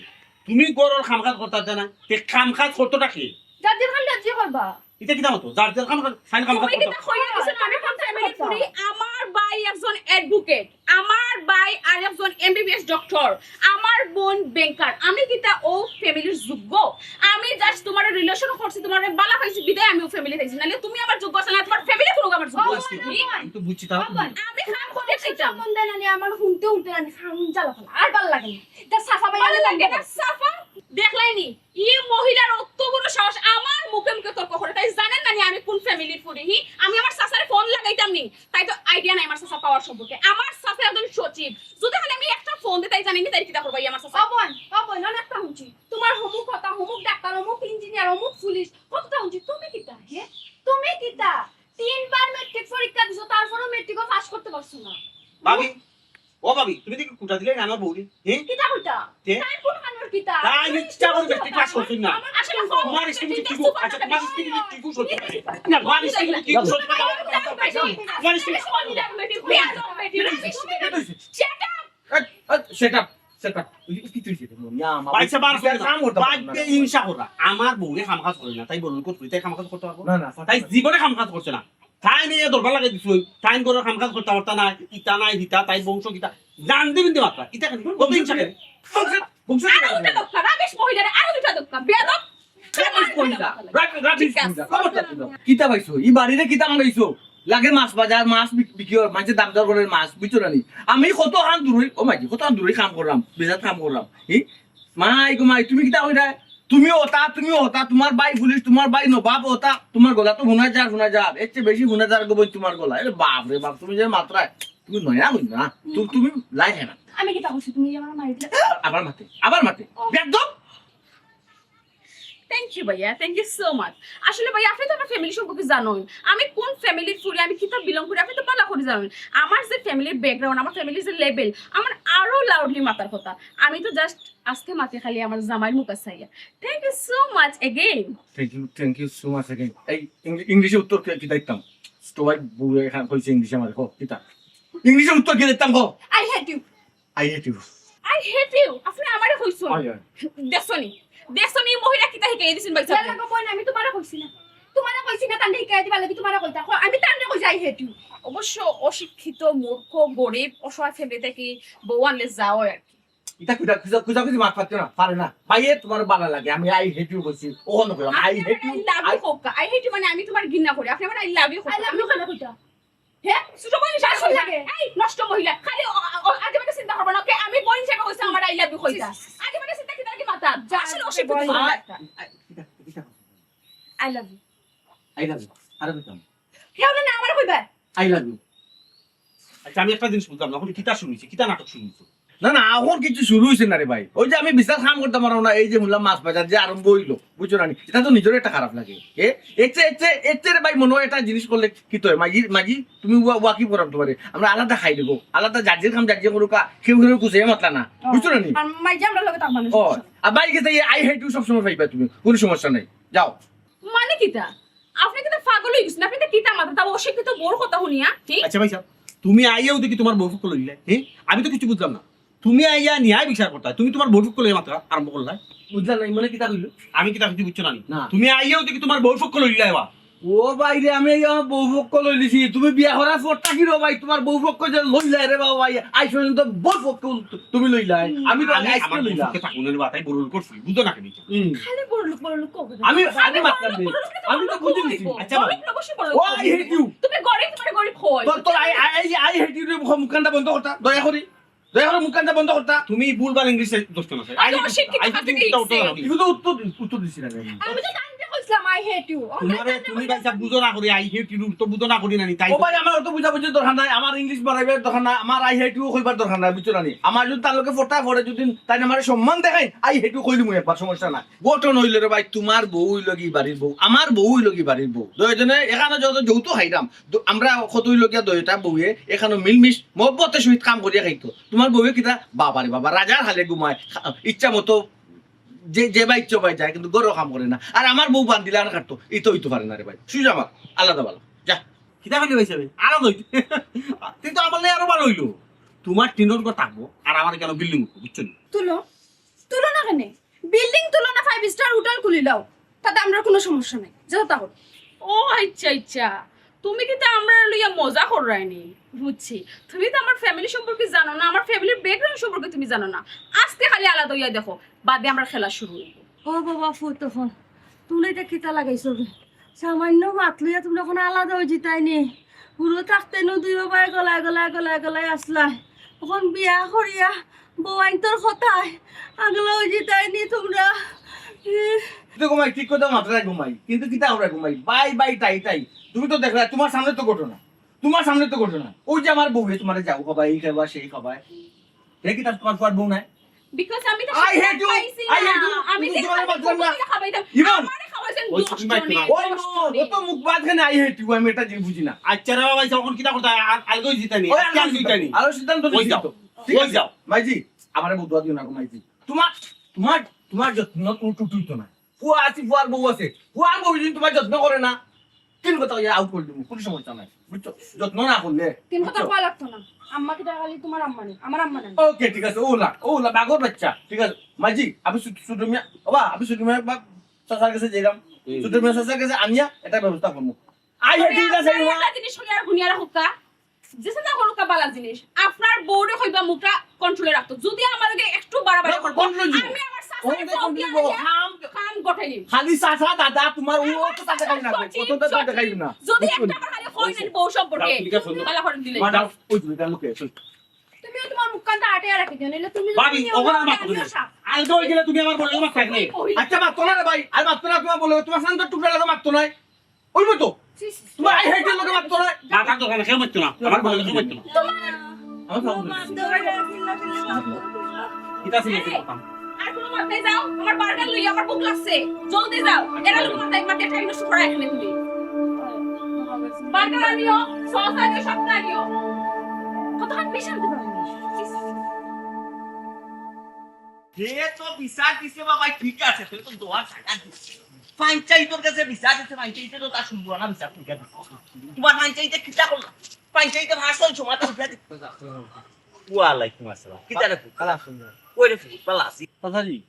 তুমি ঘরর কাম কাজ করতা জানো না, তে কাম কাজ করতোটা কে? যার যেখান রাজি করবা। ইটা কিতা মাতো? যার যার কাম কাজ, সাইন কাম কাজ তুমি করতো। কিতা কইয়া দিছো না? আমি কোন ফ্যামিলির ফুড়ি? আমার ভাই একজন অ্যাডভোকেট, আমার ভাই আর একজন এমবিবিএস ডক্টর, আমার বোন ব্যাংকার। আমি কিতা ও ফ্যামিলির যোগ্য? আমি জাস্ট তোমার রিলেশন করছি, তোমার বালা পাইছি, বিদায় আমি ও ফ্যামিলি পাইছি। নাহলে তুমি আমার যোগ্য আছে না, তোমার ফ্যামিলি কোনো আমার যোগ্য আছে? আমি তো বুঝছি, তাও তো বুঝছি। আমি কাম করে খাইতাম। সম্বন্ধে নানি আমার হুনতে হুনতে নানি খাম জ্বালা ফালা। আর ভালা লাগে না। ইটা সাফা ভাই ভালো লাগে না, সাফা। দেখলাইনি? ই মহিলার অত বড় সাহস, আমার মুখে মুখে তর্ক করে। তাই জানেন না নি আমি কোন ফ্যামিলির ফুড়ি? হি, আমি আমার চাচারে ফোন লাগাইতাম নি, তাই তো আইডিয়া নাই আমার চাচা পাওয়ার সম্পর্কে। আমার চাচা একজন সচিব, যদি খালি আমি একটা ফোন দিই, তাই জানেন নি তাই কিতা করবা ই আমার চাচা? ও বোন, ও বোন, অনেকটা হুনছি। তোমার হমুক কথা, হমুক ডাক্তার, হমুক ইঞ্জিনিয়ার, হমুক পুলিশ, কতটা হুনছি। তুমি কিতা, হে? তুমি কিতা? তিনবার ম্যাট্রিক পরীক্ষা দিছো, তারপরেও ম্যাট্রিকও পাস করতে পারছো না। ভাবি, ও ভাবি, তুমি দেখি কুটা দিলে না আমার বউরে? হ্যাঁ? কিতা কইতা? কে? তাই কোন কানোর কিতা? তাই মিথ্যা করে ম্যাট্রিক পাস করছইন না। আসলে তোমার স্ত্রী কি, আচ্ছা, তোমার স্ত্রী কি সত্যি কথা? তোমার স্ত্রী কি সত্যি কথা? তোমার স্ত্রী Shut up! Set up, set up. কি তুই সেট আপ? না, আমার বাইসা বার করে দাও। কাম করতে পারবো বাইতে না। হিংসা করা। আমার বউয়ে কাম কাজ করে না, তাই বড় লোক করতে, তাই কাম কাজ করতে পারবো? না, না, তাই জীবনে কাম কাজ করছে না। তাই নিয়ে দরবার লাগাই দিছো, তাই করে কাম কাজ করতে পারতা না, ইতা নাই, হিতা, তাই বংশ কিতা, জানতে বিনতে মাত্রা, ইতা কেন? কত হিংসা কেন? বংশ, বংশ আরো দুটা দক্কা, রাবিশ মহিলারে আরো দুটা দক্কা, বেয়াদব। রাবিশ মহিলা, রাবিশ, রাবিশ মহিলা, খবরদার। কিতা পাইছো? ই বাড়িরে কিতা বানাইছো? লাগে মাছ বাজার, মাছ বিক-, বিক্রি হয়, মানষে দাম দর করে মাছ, বুঝছো না নি? আমি কত খান দূরই, ও মাইজি, কত খান দূরই কাম করলাম, বেজাত কাম করলাম। হি? মাই গো মাই, তুমি কিতা কইরা? তুমি ওতা, তুমি ওতা, তোমার ভাই পুলিশ, তোমার ভাই নবাব ওতা, তোমার গলা তো হুনা যার, হুনা যার, এর চেয়ে বেশি হুনা যার গো বইন তোমার গলা। এরে বাপ রে বাপ, তুমি যে মাত্রায়, তুমি নয়া হইল না, তুমি, তুমি লাই খায় না। আমি কিতা করছি? তুমি আমার মারি দিলে। আবার মাতে, আবার মাতে। একদম Thank you ভাইয়া, thank you so much। আসলে ভাইয়া, আপনি তো আমার ফ্যামিলি সম্পর্কে জানেন, আমি কোন ফ্যামিলির ফুড়ি, আমি কিতা বিলং করি, আপনি তো ভালা করি জানেন। আমার যে ফ্যামিলির ব্যাকগ্রাউন্ড, আমার ফ্যামিলির যে লেভেল, আমার আরো লাউডলি মাতার কথা। আমি তো জাস্ট আজকে মাতি খালি আমার জামাইর মুখ চাইয়া। Thank you so much again। Thank you, thank you so much again। এই ইংলি-, ইংলিশে উত্তর কি, কিতা দিতাম? সবাই বুড়ো এখান কইছে ইংলিশে আমারে, কও, কিতা? ইংলিশে উত্তর কি দিতাম, কও? I hate you। I hate you। I hate you, আপনে আমারে কইছইন। দেখছনি, দেখছনি, এই মহিলা কিতা হিকাই দিছইন ভাই সাহেব। আমি তোমারে কইছি না, তোমারে কইছি না, তানরে হিকাই দিবার লাগি তোমারে কইতা। আমি তানরে কইছি I hate you। অবশ্য অশিক্ষিত, মূর্খ, গরিব, অসহায় ফ্যামিলি থাকি বউ আনলে যাও আর কি। ইতা খুজা খুজা খুজা খুজি মাত পারতো না, পারে না। ভাইয়ে তোমার ভালা লাগে, আমি I hate you কইছি, ওখানে কইলাম I hate you। I love you কউক্কা। I hate you মানে আমি তোমার ঘৃণা করি। আপনে আমার I love you কউক্কা। I love you কেনে কইতা? হে? ছোট মানুষ আসল লাগে। এই নষ্ট মহিলা, খালি আজে বাজে চিন্তা করবা না। ওকে, আমি বোন হিসাবে কইছি আমার I love you কইতা। আজে বাজে চিন্তা কিতা কি মাথা? আসলে অসুবিধা। I love you। I love you। আরে বেটা। কেউ না, আমারে কইবা। I love you। আচ্ছা, আমি একটা জিনিস বুঝলাম না, অখন কিতা শুরু অইছে, কিতা নাটক শুরু অইছে? না না, অখন কিছু শুরু অইছে না রে ভাই। ওই যে আমি বিশাল কাম করতাম পারলাম না, এই যে হুনলাম মাছ বাজার যে আরম্ভ অইলো, বুঝছো না নি? ইটা তো নিজরও একটা খারাপ লাগে। এ, এতে, এতে, এতে রে ভাই মনো অয় একটা জিনিস করলে কিতা অয়? মাঝি, মাঝি, তুমি ওয়া-, ওয়াকিব করাম তোমারে। আমরা আলাদা খাই দেবো, আলাদা যার যার কাম যার যে করুকা, কেউ কেউ গুছাইয়া মাতলা না, বুঝছো না নি? আর মাঝে আমরা লগে থাকবা না, ও, সমস্যা নাই। আর ভাই গেছে এই I hate you সবসময় পাইবা তুমি, কোনো সমস্যা নাই। যাও। মানে কিতা? আপনে কিতা পাগল অই গেছইন? আপনে কিতা মাতরা? তাও অশিক্ষিত বউর কথা হুনিয়া, ঠিক? আচ্ছা ভাই সাহেব, তুমি আইয়াউ দেখি তোমার বউ পক্ষ লইলায়, হ্যাঁ? আমি তো কিছু বুঝলাম না। তুমি আইয়া ন্যায় বিচার করতায়, তুমি তোমার বউ পক্ষ লইয়া মাতরা আরম্ভ করলায়। বুঝলাম না, মানে কিতা কইলো? আমি কিতা কিছু বুঝছো না নি? না। তুমি আইয়াউ দেখি তোমার বউ পক্ষ লইলায় বা। ও ভাই রে, আমি এই আমার বউ পক্ষ লইলিছি। তুমি বিয়া করার পর থাকি রে ভাই, তোমার বউ পক্ষ যে লইলায় রে বাবা ভাই, আইজ পর্যন্ত বউ পক্ষ তুমি লইলায়। আমি তো আমি আইজকে আমার বউ লইলাম। পক্ষে থাকবো না রে বা, তাই বড় লোক করছি, বুঝো না কেন? হুম। খালি বড় লোক, বড় লোক কও। আমি, আমি মাতলাম রে। আমি তো বুঝি নিছি। আচ্ছা, বাবা। অবশ্যই বড় লোক। ও, I hate you। তুমি গরিব, তোমার গরিব হয়। তোর, তোর I, I, I, I hate you রে, মুখখানটা বন্ধ করতা, দয়া করি। দয়া করি মুখখানটা বন্ধ করতা। তুমি ভুলভাল ইংলিশে দোষ না, স্যার। আমি অশিক্ষিত, I hate you থেকে উত্তর, উত্তর শিখছি। দাও। কিন্তু উত্তর, উত্তর দিছি না আমি। আমি তো তানরে কইছিলাম, "I hate you।" ও, তোমারে, তাই তুমি তানরে ভাই সাহেব বুঝো না করি, I hate you তো বুঝো না করি না নি, তাই ও তো। ভাই, আমার অত বুঝাবুঝির দরকার নাই, আমার ইংলিশ বাড়াইবার দরকার নাই, আমার I hate you কইবার দরকার নাই, বুঝছো না নি? আমার যদি তার লগে ফটা পড়ে, যদি তাই আমারে সম্মান দেখাইন, I hate you কইলিমু একবার, সমস্যা নাই। গঠন অইলো রে ভাই, তোমার বউ অইলো কি বাড়ির বউ, আমার বউ অইলো কি বাড়ির বউ। দুইজনে এখানো যত যৌতুক খাইরাম, দ-, আমরা কত অইলো গিয়া দুইটা বউয়ে এখানো মিলমিশ মহব্বতের সহিত কাম করিয়া খাইতো। তোমার বউয়ে কিতা? বাবা রে বাবা, রাজার হালে ঘুমায়, খা-, ইচ্ছা মতো যে, যে বা ইচ্ছা পায় যায়, কিন্তু ঘরো কাম করে না। আর আমার বউ বান্দিলে আর কাটতো, ইতো অইতো পারে না রে ভাই। সুজা আমার, আলাদা ভালা। যা। কিতা কইলে ভাই সাহেব? আলাদা অইতো। তুই তো আমার লাগি আরো ভালা অইলো। তোমার টিনর ঘর থাকবো, আর আমার কেন বিল্ডিং উঠবো, বুঝছো নি? তুলো, তুলো না কেনে? বিল্ডিং তুলো না, ফাইভ স্টার হোটেল খুলিলাও, তাতে আমরার কোনো সমস্যা নাই, যেতা করো। ও আচ্ছা, আচ্ছা, তুমি কিতা আমরারে লইয়া মজা কররায় নি? বুঝছি, তুমি তো আমার ফ্যামিলি সম্পর্কে জানো না, আমার ফ্যামিলির ব্যাকগ্রাউন্ড সম্পর্কে তুমি জানো না। আজকে খালি আলাদা অইয়া দেখো, বাদে আমরার খেলা শুরু অইবো। ও বাবা, ফুত, তখন তুমরা ইটা কিতা লাগাইছো বে? সামান্য মাত লইয়া তুমরা অখন আলাদা অইযিতায় নি। বুড়ো থাকতে নু দুইও ভাই গলায় গলায় গলায় গলায় আছলায়, অখন বিয়া করিয়া বউয়াইন্তর কথায় আগলা অইযিতায় নি তুমরা। ইহ। তুই ঘুমাই, ঠিক কথা মাতরায় ঘুমাই, কিন্তু কিতা আমরা ঘুমাই? বাই বাই টাই টাই। তুমি তো দেখরায়, তোমার সামনে তো ঘটনা, তোমার সামনে তো ঘটনা। ওই যে আমার বউয়ে তোমারে যাও খাবায়, এই খাবায়, সেই খাবায়। হে কিতা তোমার ফুয়ার বউ নায়? Because আমি তো I hate you, খাইছি I না। Hate you। আমি তুমি তো জোরে খালি মাতলাম না। খাবাইতাম। ইমন। আমারে খাওয়াইছেন ওই দশ তুমি মাইক জনে, না। ওই দশ মো, জনে। ও তো মুখ বাদ কেনে I hate you, আমি এটা জিনিস বুঝি না। আচ্ছা রে বাবা, অখন কিতা করতা? আ-, আলগা অইযিতায় নি। ওই আজকে আলগা অইযিতায় নি। আরো সিদ্ধান্ত ওই নিছি যাও। তো। ঠিক ওই আছে। যাও। মাইজি, আমারে বদদোয়া দিও না গো মাইজি। তোমার, তোমার, তোমার যত্ন কোনো ত্রুটি অইতো না। ফুয়া আছে, ফুয়ার বউ আছে। ফুয়ার বউ যদি তোমার যত্ন করে না, তিন কথা অইয়া আউট করি দিমু, কোনো সমস্যা নাই। বুঝছো? যত্ন না করলে, তিন কথা বুঝছো? কওয়া লাগতো না। আম্মা কিতা খালি তোমার আম্মা নি, আমার আম্মা নাই। ওকে, ঠিক আছে, অউলা, অউলা, বাঘর বাচ্চা। ঠিক আছে, মাইজি, আমি ছুট-, ছুটো মিয়া, বাবা, আমি ছুটো মিয়া, বা-, চাচার গেছে যাইরাম। হুম। ছুটো মিয়া চাচার গেছে আনিয়া এটা ব্যবস্থা করমু। I hate you, আমি একটা জিনিস হুনিয়া রাখুক্কা। যে চিন্তা করুক্কা বালা জিনিস। আপনার বউরে কইবা মুখটা কন্ট্রোলে রাখতো। যদি আমার লগে একটু বাড়াবাড়ি না, করে, কন্ট্রোল দিব। আমি আমার চাচার ওই যে ফোন কন্ট্রোল দিয়া দিব। কাম, কাম গঠাই নিব। খালি চাচা, দাদা, তোমার ও তো তাতে খাই না, সচিব, কত তো তাতে খাই না। যদি একটা বার খালি কই নেন বউ সম্পর্কে, যাও, তুমি কাছে ফোন দাও। বালা করে দিলে। মা, যাও, ওই তুমি কাম কে, চল। তুমিও তোমার মুখখানটা আটে রাখি দিও, নাইলে তুমি যদি ভাবি, নিয়ম ওখানে না মাত মানো, করো না। আলগা অইগেলে তুমি আমার বউর লগে মাত খাইবে। ওই মহিলা। আচ্ছা, মাত করো না রে ভাই, আর মাত করো না, তোমার বউর লগে, তোমার শান্ত টুকরা লাগে মাত নাই। ওই মতো। ছি, ছি, ছি। তোমার I hate you-র লগে মাত নাই। মাতার দরকার নাই, কেউ মাততো না। আমার বউর লগে কেউ মাততো না। আমার বাবু। কিতা ছিল এই, কথা? আর কোনো মাত নাই, যাও, আমার বার্গার লইয়া আমার ভুক লাগছে। জলদি যাও। এরা লোক মাথায় মাথায় টাইম নষ্ট করা এখানে তুমি। বার্গার আনিও, সস আনিও, সবটা আনিও। কতক্ষণ বিষ আনতে পারবি? হে তো বিচার দিছে বাবা, ঠিক আছে, হে তো দোয়ার জায়গা দিছে। পঞ্চায়েতর কাছে বিচার দিছে, পঞ্চায়েতে তো তার সুন্দর না বিচার ঠিক আছে। তোমার পঞ্চায়েতে কিতা করলা? পঞ্চায়েতে ভাষণ সমাধান উঠে দিচ্ছে। ওয়ালাইকুম আসসালাম। কিতা রে? খালা সুন্দর। ওই রে ফুটবল আসি। চাচাজি,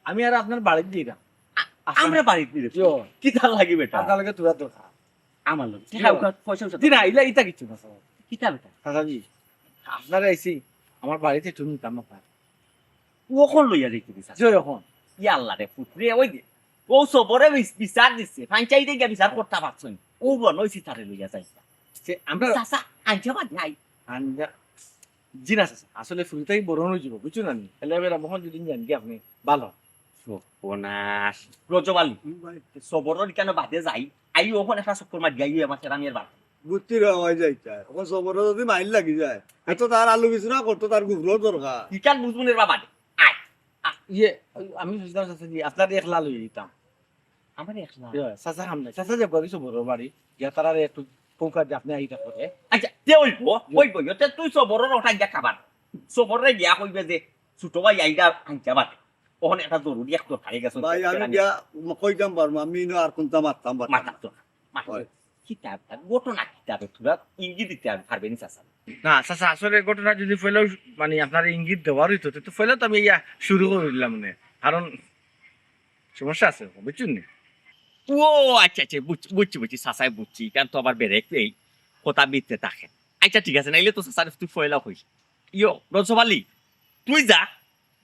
আমি আর আপনার বাড়িত যাইরাম। আ-, আপনার আমরার বাড়িত নি রে। জি। কিতার লাগি বেটা? আপনার লগে থুড়া দরকার। আমার লগে? জি। টেকা উকা, পয়সা উকা? জি না, ইলা ইতা কিচ্ছু না, চাচা। কিতা বেটা? চাচাজি, আপনারে আইছি, আমার বাড়িত একটু নিতাম আপনার। অখন লইয়া যাইতে দিস? জি, অখন। ইয়া আল্লাহ রে, ফুত রে, ওই যে, ও সবরে বিচ-, বিচার দিছে, পঞ্চায়েতে গিয়া বিচার করতা পারছইন। ও বন, ওই সিতারে লইয়া যাইতা। সে আমরা চাচা, আনছে বাদ নাই। আনজা-, জি না চাচা, আসলে ফুরিতাই বড় অইযিবো, বুঝছো না নি? এলে বেলা মহন যদি জান কি আপনি ভালো। সর্বনাশ। রজব আলী, হুম ভাই। সবরর কেন বাদে যাই? আই অখন একটা চক্কর মারি আই আমার সেরামিয়ার বাদ। বুঝছি রে, ওই যাইতা। অখন সবরর যদি মাইল লাগি যায়, এত তার আলু বিছনা করতো, তার গুবরর দরকার। ইকান বুঝবো নে বাবা রে। আয়, আয়। ইয়ে, আমি বুঝলাম চাচা জি, আপনার একলা লই দিতাম। আমার একলা? ইয়ে, চাচা হাম নাই। চাচা যে গরি সবরর বাড়ি, গিয়া তারারে একটু কউক্কা যে আপনি আইতা করে। আচ্ছা, তে অইবো, ইয়ে। অইবো, ইয়ে, তে তুই সবরর ওটা গিয়া খাবার। সবররে গিয়া কইবে যে, ছোট ভাই আইরা আনতে পারে। অখন একটা জরুরি এক দরকারে গেছে। ভাই, আমি গিয়া কইতাম পারমু, আমি ইনো আর কুনতা মাততাম পারতাম না। মাততাম তো না। মাততাম। হয়। কিতা, ঘটনা কিতা রে, থুড়া ইঙ্গিত দিতে পারবে নি চাচা? না, চাচা, আসলে ঘটনা যদি পয়লাউ, মানে, আপনার ইঙ্গিত দেওয়ার অইতো, তো পয়লা তো আমি ইয়া শুরু করি দিলাম নে। কারণ সমস্যা আছে, বুঝছইন নি? ও, আচ্ছা, আচ্ছা, বুঝ-, বুঝছি, বুঝছি, চাচাই বুঝছি। ইখান তো আবার বেরেক এই কথা বিতে থাকে। আচ্ছা, ঠিক আছে, নাইলে তো চাচারে তুই পয়লা কইস। ইয়ো, রজব আলী, তুই যা,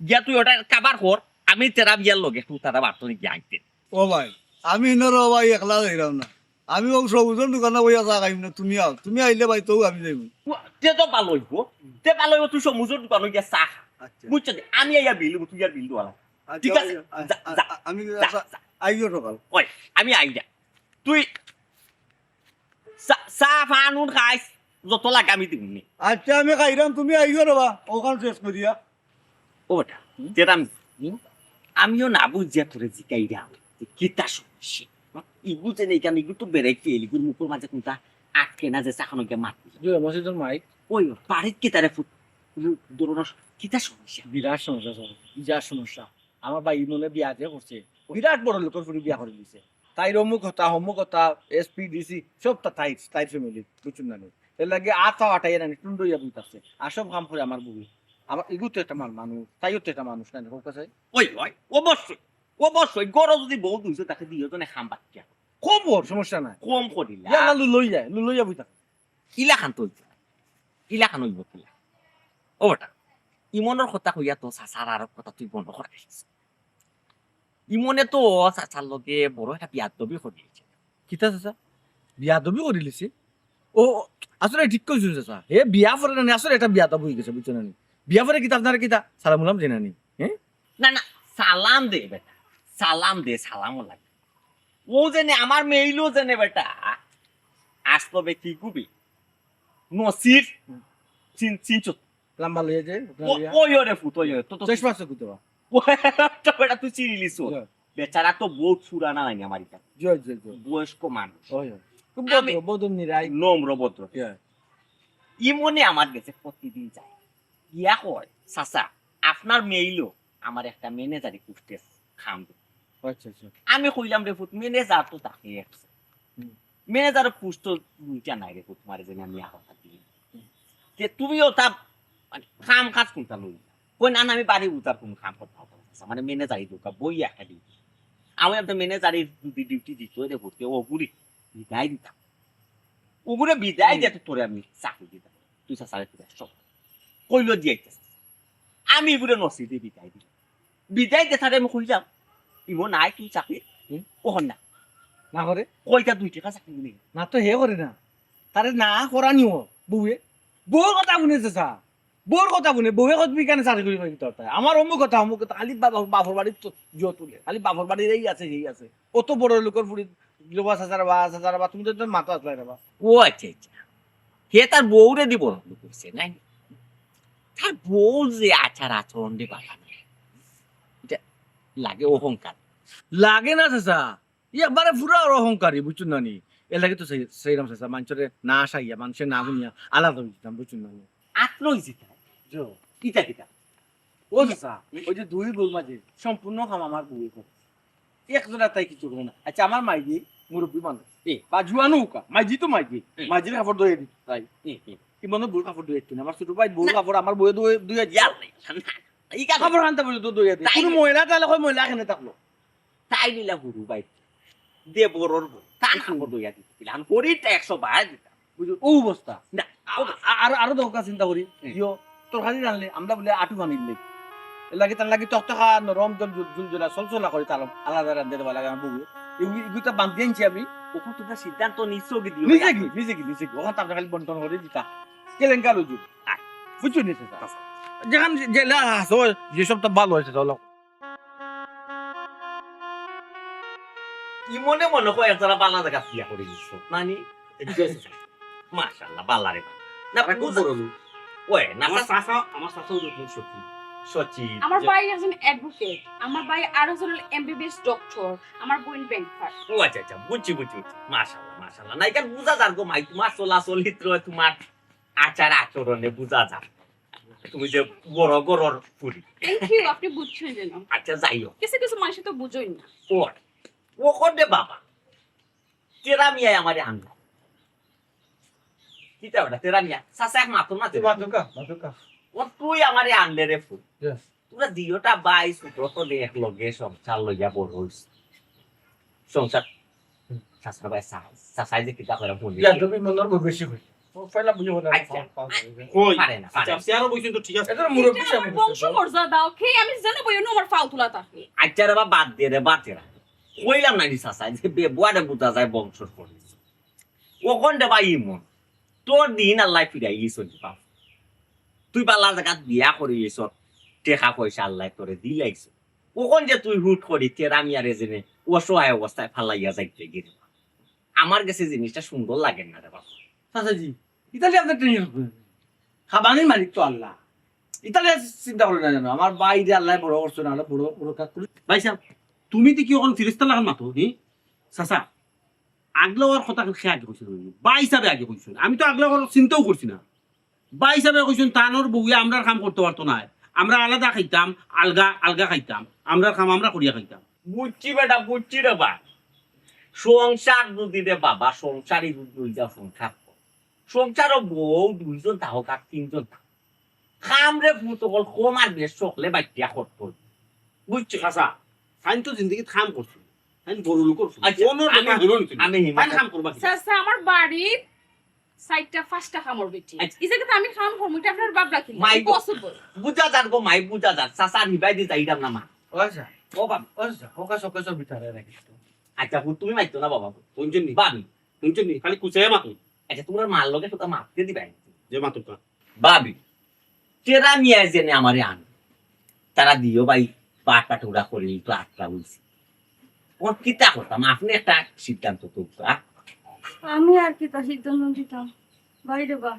গিয়া তুই ওটা কাবার কর, আমি তেরা বিয়ার লগে তুই তারা বার্তনি গিয়া আনতে। ও ভাই, আমি ইনো রে ভাই একলা যাইরাম না। আমি ও সবুজর দোকানো বইয়া চা খাইমু না, তুমি আও। তুমি আইলে ভাই তউ আমি যাইমু। ও, তে তো ভালা অইবো। তে ভালা অইবো, তুই সবুজর দোকানো গিয়া চা খা। আচ্ছা। বুঝছস নি? আমি আইয়া বিল দিমু, তুই আর বিল দেওয়া লাগবো না। আচ্ছা, ঠিক আছে? ভাই, আ-, যা, আ-, যা, আ-, আমি যা, আস-, যা। আইও সকাল। ওই, আমি আই যা। তুই চা, চা, পান উন খাইস, যত লাগে আমি দিমু নে। আচ্ছা, আমি খাইরাম, তুমি আইও রে বা, ওখান শেষ করিয়া। ও বেটা, হুম? যেটা আমি, হুম? আমিও না বুঝিয়া তোরে জিকাইরাম, যে কিতা সমস্যা? ইগু যে নেই কেন, ইগু তো বেড়াইতে এলি, ইগুর মুখর মাঝে কুনতা আটকে না যে চাখানো গিয়া মাত দিল। জি, মসজিদর মাইক। ওই, বাড়িত কিতারে ফুত, ধরো না, কিতা সমস্যা? বিরাট সমস্যা, স্যার, বিরাট সমস্যা। আমার ভাই মনে বিয়া যে করছে, বিরাট বড় লোকর ফুরি বিয়া করি দিছে। তাইর অমুক হতা, হমুক হতা, এসপি, ডিসি, সব তা তাইর, তাইর ফ্যামিলি, বুঝছইন না নি? এর লাগি আর তাও আটাইয়া নানি, টুন্ডইয়া বইতাছে। আর সব কাম করে আমার বউ। আমার ইগু তো একটা মাল মানুষ, তাইও তো একটা মানুষ, না নি? হোক আছে? ওই, ওই, অবশ্যই, অবশ্যই, গরো যদি বউ দুইজন থাকে, দুইজনে কাম বাদ কিয়া? কম কর, সমস্যা নাই। কম করিলা। ইয়া না, লুলইয়া, লুলইয়া বই থাকে। ইলাখান তো অইতো না। ইলাখান অইবো কিলা? ও বেটা, ইমনর কথা কইয়া তো চাচার আরো কথা তুই বন্ধ করাইলিস। ইমনে তো চাচার লগে বড় একটা বিয়াদবি করিলিছে। কিতা চাচা? বিয়াদবি করিলিছে? ও, ও, আসলে ঠিক কইছো চাচা। হে বিয়া পরে না নি, আসলে একটা বিয়াদব অই গেছে, বুঝছো না নি? বিয়া পরে কিতা আপনারা কিতা সালাম উলাম দেনা নি? হ্যাঁ? না, না, সালাম দে বেটা। সালাম দে, সালামও লাগে। ও যেনে আমার মেইলও যেনে বেটা। আসতো বে কি গুবি? নসির। চিন-, চিনছো? লাম্বা লইয়া যে, আপনার ও, লইয়া। ওই ওরে ফুত, ওই ওরে। তো, তো চশমা আছে কুতো? ও, তো বেটা তুই চিনিলিস ও। জি। বেচারা তো বহুত পুরানা নানি আমার ইটা। জি, জি, জি। বয়স্ক মানুষ। ওই, ওই। খুব আমি ভদ্র, ভদ্র নিরাই। নম্র ভদ্র। জি। ইমনে আমার গেছে প্রতিদিন যায়। গিয়া কয়, "চাচা, আপনার মেইলও আমার একটা ম্যানেজারি পোস্টে কাম দেয়।" আচ্ছা, আচ্ছা। আমি কইলাম, "রে ফুত, ম্যানেজার তো থাকে একটা। হুম। ম্যানেজার পোস্ট তো দুইটা নাই রে ফুত, তোমার যেন আমি এখন থাকি। হুম। যে তুমিও তা, মানে, কাম কাজ কোনটা লই?" কই, "না, না, আমি বাড়ি উতার কোনো কাম করতে পারতাম না, চাচা। মানে, ম্যানেজারি দরকার, বই একটা ডিউটি।" আমি তো ম্যানেজারি যদি ডিউটি দিত রে ফুত, ও গুলি বিদায় দিতাম। ওগুরে বিদায় হুম। দিয়ে তো তোরে আমি চাকরি দিতাম। তুই চাচারে তুই সব কইলো দিয়ে আইতেছে। আমি এগুরে নসিবে বিদায় দিলাম। বিদায় দে তারে আমি কইলাম, "ইমো নাই তুই চাকরি?" হুম। ওহন না। না করে? কইটা দুই টাকা চাকরি নেই। না তো হে করে না। তারে না করা নিও, বউয়ে। বউর কথা হুনে চাচা। বউর কথা হুনে, বউয়ে কত বিজ্ঞানে চাকরি করি করি তোর তাই। আমার অমুক কথা, অমুক কথা, খালি বাবা, বাপর বাড়ির তো জুয়া তুলে। খালি বাপর বাড়ির এই আছে, এই আছে। অত বড় লোকর ফুড়ি, লোবা চাচার বা, চাচার বা, তুমি তো একদম মাথা আসলাই রে বা। ও আচ্ছা, আচ্ছা। হে তার বউরে দি বড় লোক করছে, নাই? তার বউ যে আচার আচরণ দি বালা না। এটা লাগে অহংকার। লাগে না চাচা। ই একবারে পুরা অহংকারী, বুঝছো না নি? এর লাগে তো সেই, সেইরাম চাচা, মানুষরে না আসাইয়া, মানুষের না শুনিয়া, আলাদা হয়ে যেতাম, বুঝছো না নি? আত্মই জিতা। জো। কিতা কিতা? ও চাচা, ওই যে দুই বউর মাঝে সম্পূর্ণ কাম আমার বউয়ে করে। একজনের তাই কিছু করে না। আচ্ছা, আমার মাইজি মুরব্বী মানুষ। এ। বা জুয়ানো উকা, মাইজি তো মাইজি। এ। মাইজির কাপড় ধুয়ে দিত তাই। এ, এ। কি মনে বউর কাপড় ধুয়ে দিত না? আমার ছোট ভাই বউর না। কাপড় আমার বউয়ে ধুয়ে, ধুয়ে দিত। ইয়ার নাই, না। ইখান কাপড় খানতা বুঝে তো দইয়া দি। তাই কোনো নি? ময়লা তাহলে কই ময়লা এখানে থাকলো? তাই নিলা হুরু ভাই। দে বড়র বউ। তা না হুরু। দইয়া দিতে। আমি করিটা একশো বার দিতাম। বুঝো, ও অবস্থা। না, ও, আ-, আরো, আরো দরকার চিন্তা করি। হুম। ইয়ো, তরকারি রানলে, আমরা বলে আটু পানি দিলে। এর লাগে তার লাগে তক্তখা নরম জল জুল জুল জলা সলসলা করে তার আলাদা রান্ধে দেওয়া লাগে আমার বউয়ে। এগুলি, এগুলি তো বান্ধি আনছি আমি। ওখান তোমরা সিদ্ধান্ত নিছো কি দিও? নিজে কি, নিজে কি, নিজে কি। ওখান তো আমরা খালি বন্টন করে দিতা। কেলেঙ্কার উজু। আয়। বুঝছো নি সেটা? আচ্ছা। যেখান জেলা আছে, ওই যেসব তো ভালো হয়েছে, চলো। ই মনে মনে কয় একজোড়া বালা জাগাত বিয়া করি দিছো, নানি? মাশাআল্লাহ, বালা রে বালা। না, তারা খুব বুঝা-, বড় লোক। ওই, না, আমার না, চাচা, আমার চাচা ওরকম সচিব। সচিব, আমার যে ভাই একজন অ্যাডভোকেট, আমার ভাই আরো একজন এমবিবিএস ডক্টর, আমার বোন ব্যাংকার। ও আচ্ছা, আচ্ছা, বুঝছি, বুঝছি, বুঝছি। মাশাআল্লাহ, মাশাআল্লাহ। না, এখান বুঝা যার গো মাই, তোমার চলা চলিত্র, তোমার আচার আচরণে বুঝা যার। তুমি যে বড় ঘরর ফুরি। Thank you, আপনি বুঝছেন যেন। আচ্ছা, যাই হোক। কিছু কিছু মানুষ তো বুঝেন না। ও, ও কোন রে বাবা? তেরা মিয়ায় আমারে আনলো। কিতা ওটা? তেরা মিয়া। চাচা এক মাতো না তেরা। মাতুকা, মাতুকা। ও তুই আমারে আনলে রে ফুল। Yes। তোরা দিওটা ভাই, ছোট তো দেখ লগে সংসার লইয়া বড় হইস। সংসার। হুম। চাচা ভাই, চা-, চাচাই যে কিতা করে বলি। ইয়া, তুমি মনর বউ বেশি কই। ও, পয়লা বুঝে বলে, আচ্ছা। পাও, পাও, পাও। কই? পারে না, পারে আচ্ছা, না। চেয়ারও বইছেন তো ঠিক আছে। এটা মুরব্বী এটা আমার সাহেব বলছে। বংশমর্যাদা, okay? আমি যেন বই, ওনো আমার ফাও তুলা থাকে। আচ্ছা রে বা, বাদ দে রে, বাদ দে রে। কইলাম না নি চাচা, যে বে-, বুয়ারে বুঝা যায় বংশর পরিচয়। ওখান রে বা ইমন, তোর দিন আল্লাহ ফিরাই গেছ নি বাপ। তুই বালা জাগাত বিয়া করি গেছ, টেকা পয়সা আল্লাহ তোরে দিলাইছ। ওখান যে তুই হুট করি তেরা মিয়ারে জেনে অসহায় অবস্থায় ফালাইয়া যাইতে গেলে আমার গেছে জিনিসটা সুন্দর লাগে না রে বাপ। চাচাজি, ইতালি আপনার টেনশন করবেন না। খাবানির মালিক তো আল্লাহ। ইতালি আর চিন্তা করে না জানো। আমার বাইরে আল্লাহ বড় করছে না, আল্লাহ বড়, বড় কাজ করে। ভাই সাহেব, তুমি তো কি এখন ফিরিস্তা লাগান মাতো, নি? চাচা, আগলা অওয়ার কথা সে আগে কইছিল, ভাই সাহেব আগে কইছিল। আমি তো আগলা অওয়ার চিন্তাও করছি না। ভাই সাহেব কইছেন, তানোর বউয়ে আমরার কাম করতে পারতো না। আমরা আলাদা খাইতাম, আলগা, আলগা খাইতাম। আমরার কাম আমরা করিয়া খাইতাম। বুঝছি বেটা, বুঝছি রে বা। সংসার যদি রে বাবা, সংসারই যদি ওই যা সংসার কর। সংসারও বউ দুইজন থাকুক আর তিনজন থাকুক। কাম রে পুত অকল কম আর বেশ সকলে বাটিয়া করতো। বুঝছো? চাচা, তাইন তো জিন্দেগিত কাম করছো। তাইন বড় লোক করছো। আচ্ছা, কোনো আমি, দোকান হলো না তুমি। আমি হিমা তাইন কাম করবা কি? চাচা, আমার বাড়িত চাইরটা পাঁচটা কামর বেটি। আচ্ছা। ইজাকে তো আমি কাম করমু, এটা আপনার বাপ রাখি। মাই গো। Impossible। বুঝা যার গো, মাই বুঝা যার। চাচা নিবাই দি যাইতাম না মা। ও আচ্ছা। ও বাবা। ও আচ্ছা, ফোকাস, ফোকাস ভিতরে রাখিস তো। আচ্ছা, তুমি মাইতো না বাবা। শুনছেন নি? বাবি। শুনছেন নি? খালি কুচাইয়া মাতো। আচ্ছা, তোমরা মার লগে তোমরা মাততে দিবাই। যে মাতুকা। বাবি, তেরা মিয়ায় যেনে আমারে আন। তারা দিও ভাই, বাটা টুরা করি তো আটকা বলছি। ওর কিতা করতাম? আপনি একটা সিদ্ধান্ত তো, আ? আমি আর কিতা সিদ্ধান্ত দিতাম? বাইরে বা,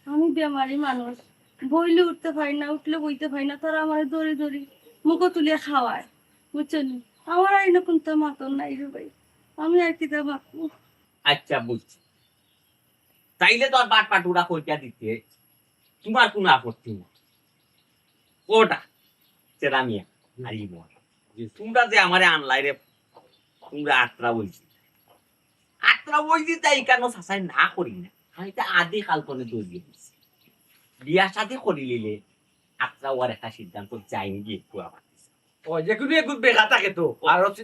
আমি বেমারি মানুষ, বইলে উঠতে পারি না, উঠলে বইতে পারি না, তারা আমারে ধরি ধরি মুখো তুলিয়া খাওয়ায়, বুঝছেন নি? আমার আর ইনো কুন্তা মাতন নাই রে ভাই, আমি আর কিতা মাতমু? আচ্ছা, বুঝছি। তাইলে তো আর বাটপাটুরা কইটা দিতে তোমার কোনো আপত্তি নাই। ওটা, সেটা আমি আর ই মনে। জি। তোমরা যে আমারে আনলাই রে, তোমরা আত্রা বলছি। আত্রা বলছি তাই কেন চাচাই না করি না? আমি তো আদি কাল করে দৌড়িয়ে দিছি। বিয়া শাদি করি নিলে আত্রা ওর একটা সিদ্ধান্ত যায়নি গিয়ে একটু আমার। ও, যে কোনো একটু বেগা থাকে তো, আর হচ্ছে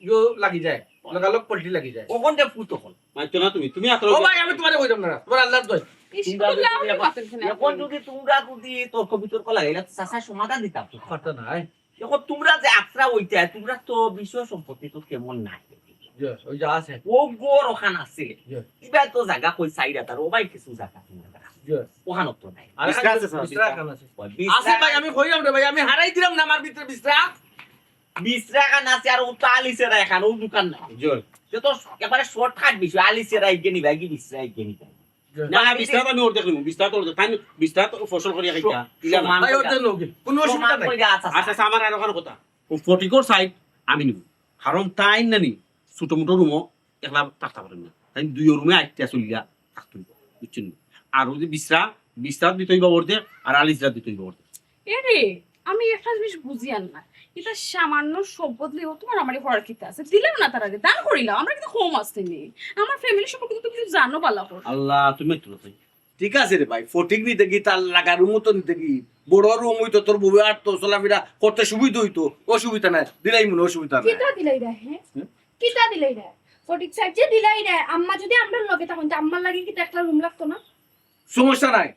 ইয়ো লাগি যায়, লগালগ পল্টি লাগি যায়। ওখান থেকে ফুট হল। মাইতো না তুমি, তুমি আত্রা ও ভাই, আমি তোমারে কইতাম না, তোমার আল্লাহর দোহাই। ইস, তোমরা যদি আল্লাহ, এখন, মাতেন কেন? এখন যদি তোমরা যদি তর্ক বিতর্ক লাগাইলে, তো চাচা সমাধান দিতাম তো। কথা নাই। এখন তোমরা যে আত্রা ওইটা, তোমরা তো বিষয় সম্পত্তি তো কেমন নাই। জি, ওই যা আছে। ও গর ওখান আছে। জি। ইবা তো জায়গা কই সাইডা তার, ও ভাই কিছু জায়গা তোমরা। জি। ওখানে তো নাই। আর বিছরা আছে, স্যার, বিছরা বিছরা। খান আছে। ওই বিছরা আছে ভাই, আমি কইলাম রে ভাই, আমি হারাই দিলাম না আমার ভিতরে বিছরা। বিছরা খান আছে আর ও তো আলিসেরা এখান, ও দোকান নাই। জি। যে তো একেবারে শর্টকাট বিষয়, আলিসেরা এগিয়ে নিবা, কি বিছরা এগিয়ে নিবা। জি। না, না, আমি বিছরা তো আমি অর্ধেক নিমু, বিছরা তো অর্ধেক, তাই বিছরা তো ফসল করিয়া খাইতা। সমান ভাই, কইরা। অর্ধেক লোক, কোনো অসুবিধা সমান নাই। কইরা আছে, আচ্ছা, আচ্ছা, আমার আর ওখানে কথা। ও ফটিকর সাইড আমি নিমু। কারণ তাই না নি, ছোট মোটো রুমও একলা থাকতে পারেন না। তাই দুই রুমে আটটা চলিয়া থাকতে হইব, বুঝছেন নি? আর ওই যে বিছরা, বিছরা দিতে হইব অর্ধেক, আর আলিসরা দিতে হইব অর্ধেক। এরে, আমি একটা জিনিস বুঝিয়ার না। এটা সামান্য সম্পদ লইয়া তোমার আমারে করার কিতা আছে? দিলাম না তার আগে, দান করিলাম। আমরা কিন্তু কম আসতে নেই। আমার ফ্যামিলি সম্পর্কে তো তুমি জানো ভালা করে। আল্লাহ, তুমি একটু কথা। ঠিক আছে রে ভাই, ফটিক নিতে কি তার লাগা রুম তো নিতে কি? বড় রুম অইতো, তোর বউয়ে আর তো চলাফেরা করতে সুবিধা অইতো, অসুবিধা নাই, দিলাইমু নে, অসুবিধা নাই। কিতা দিলাইরা, হে? হুম? কিতা দিলাইরা? ফটিক সাহেব যে দিলাইরা, আম্মা যদি আমরার লগে থাকইন, তে আম্মার লাগি কিতা একটা রুম লাগতো না? সমস্যা নাই,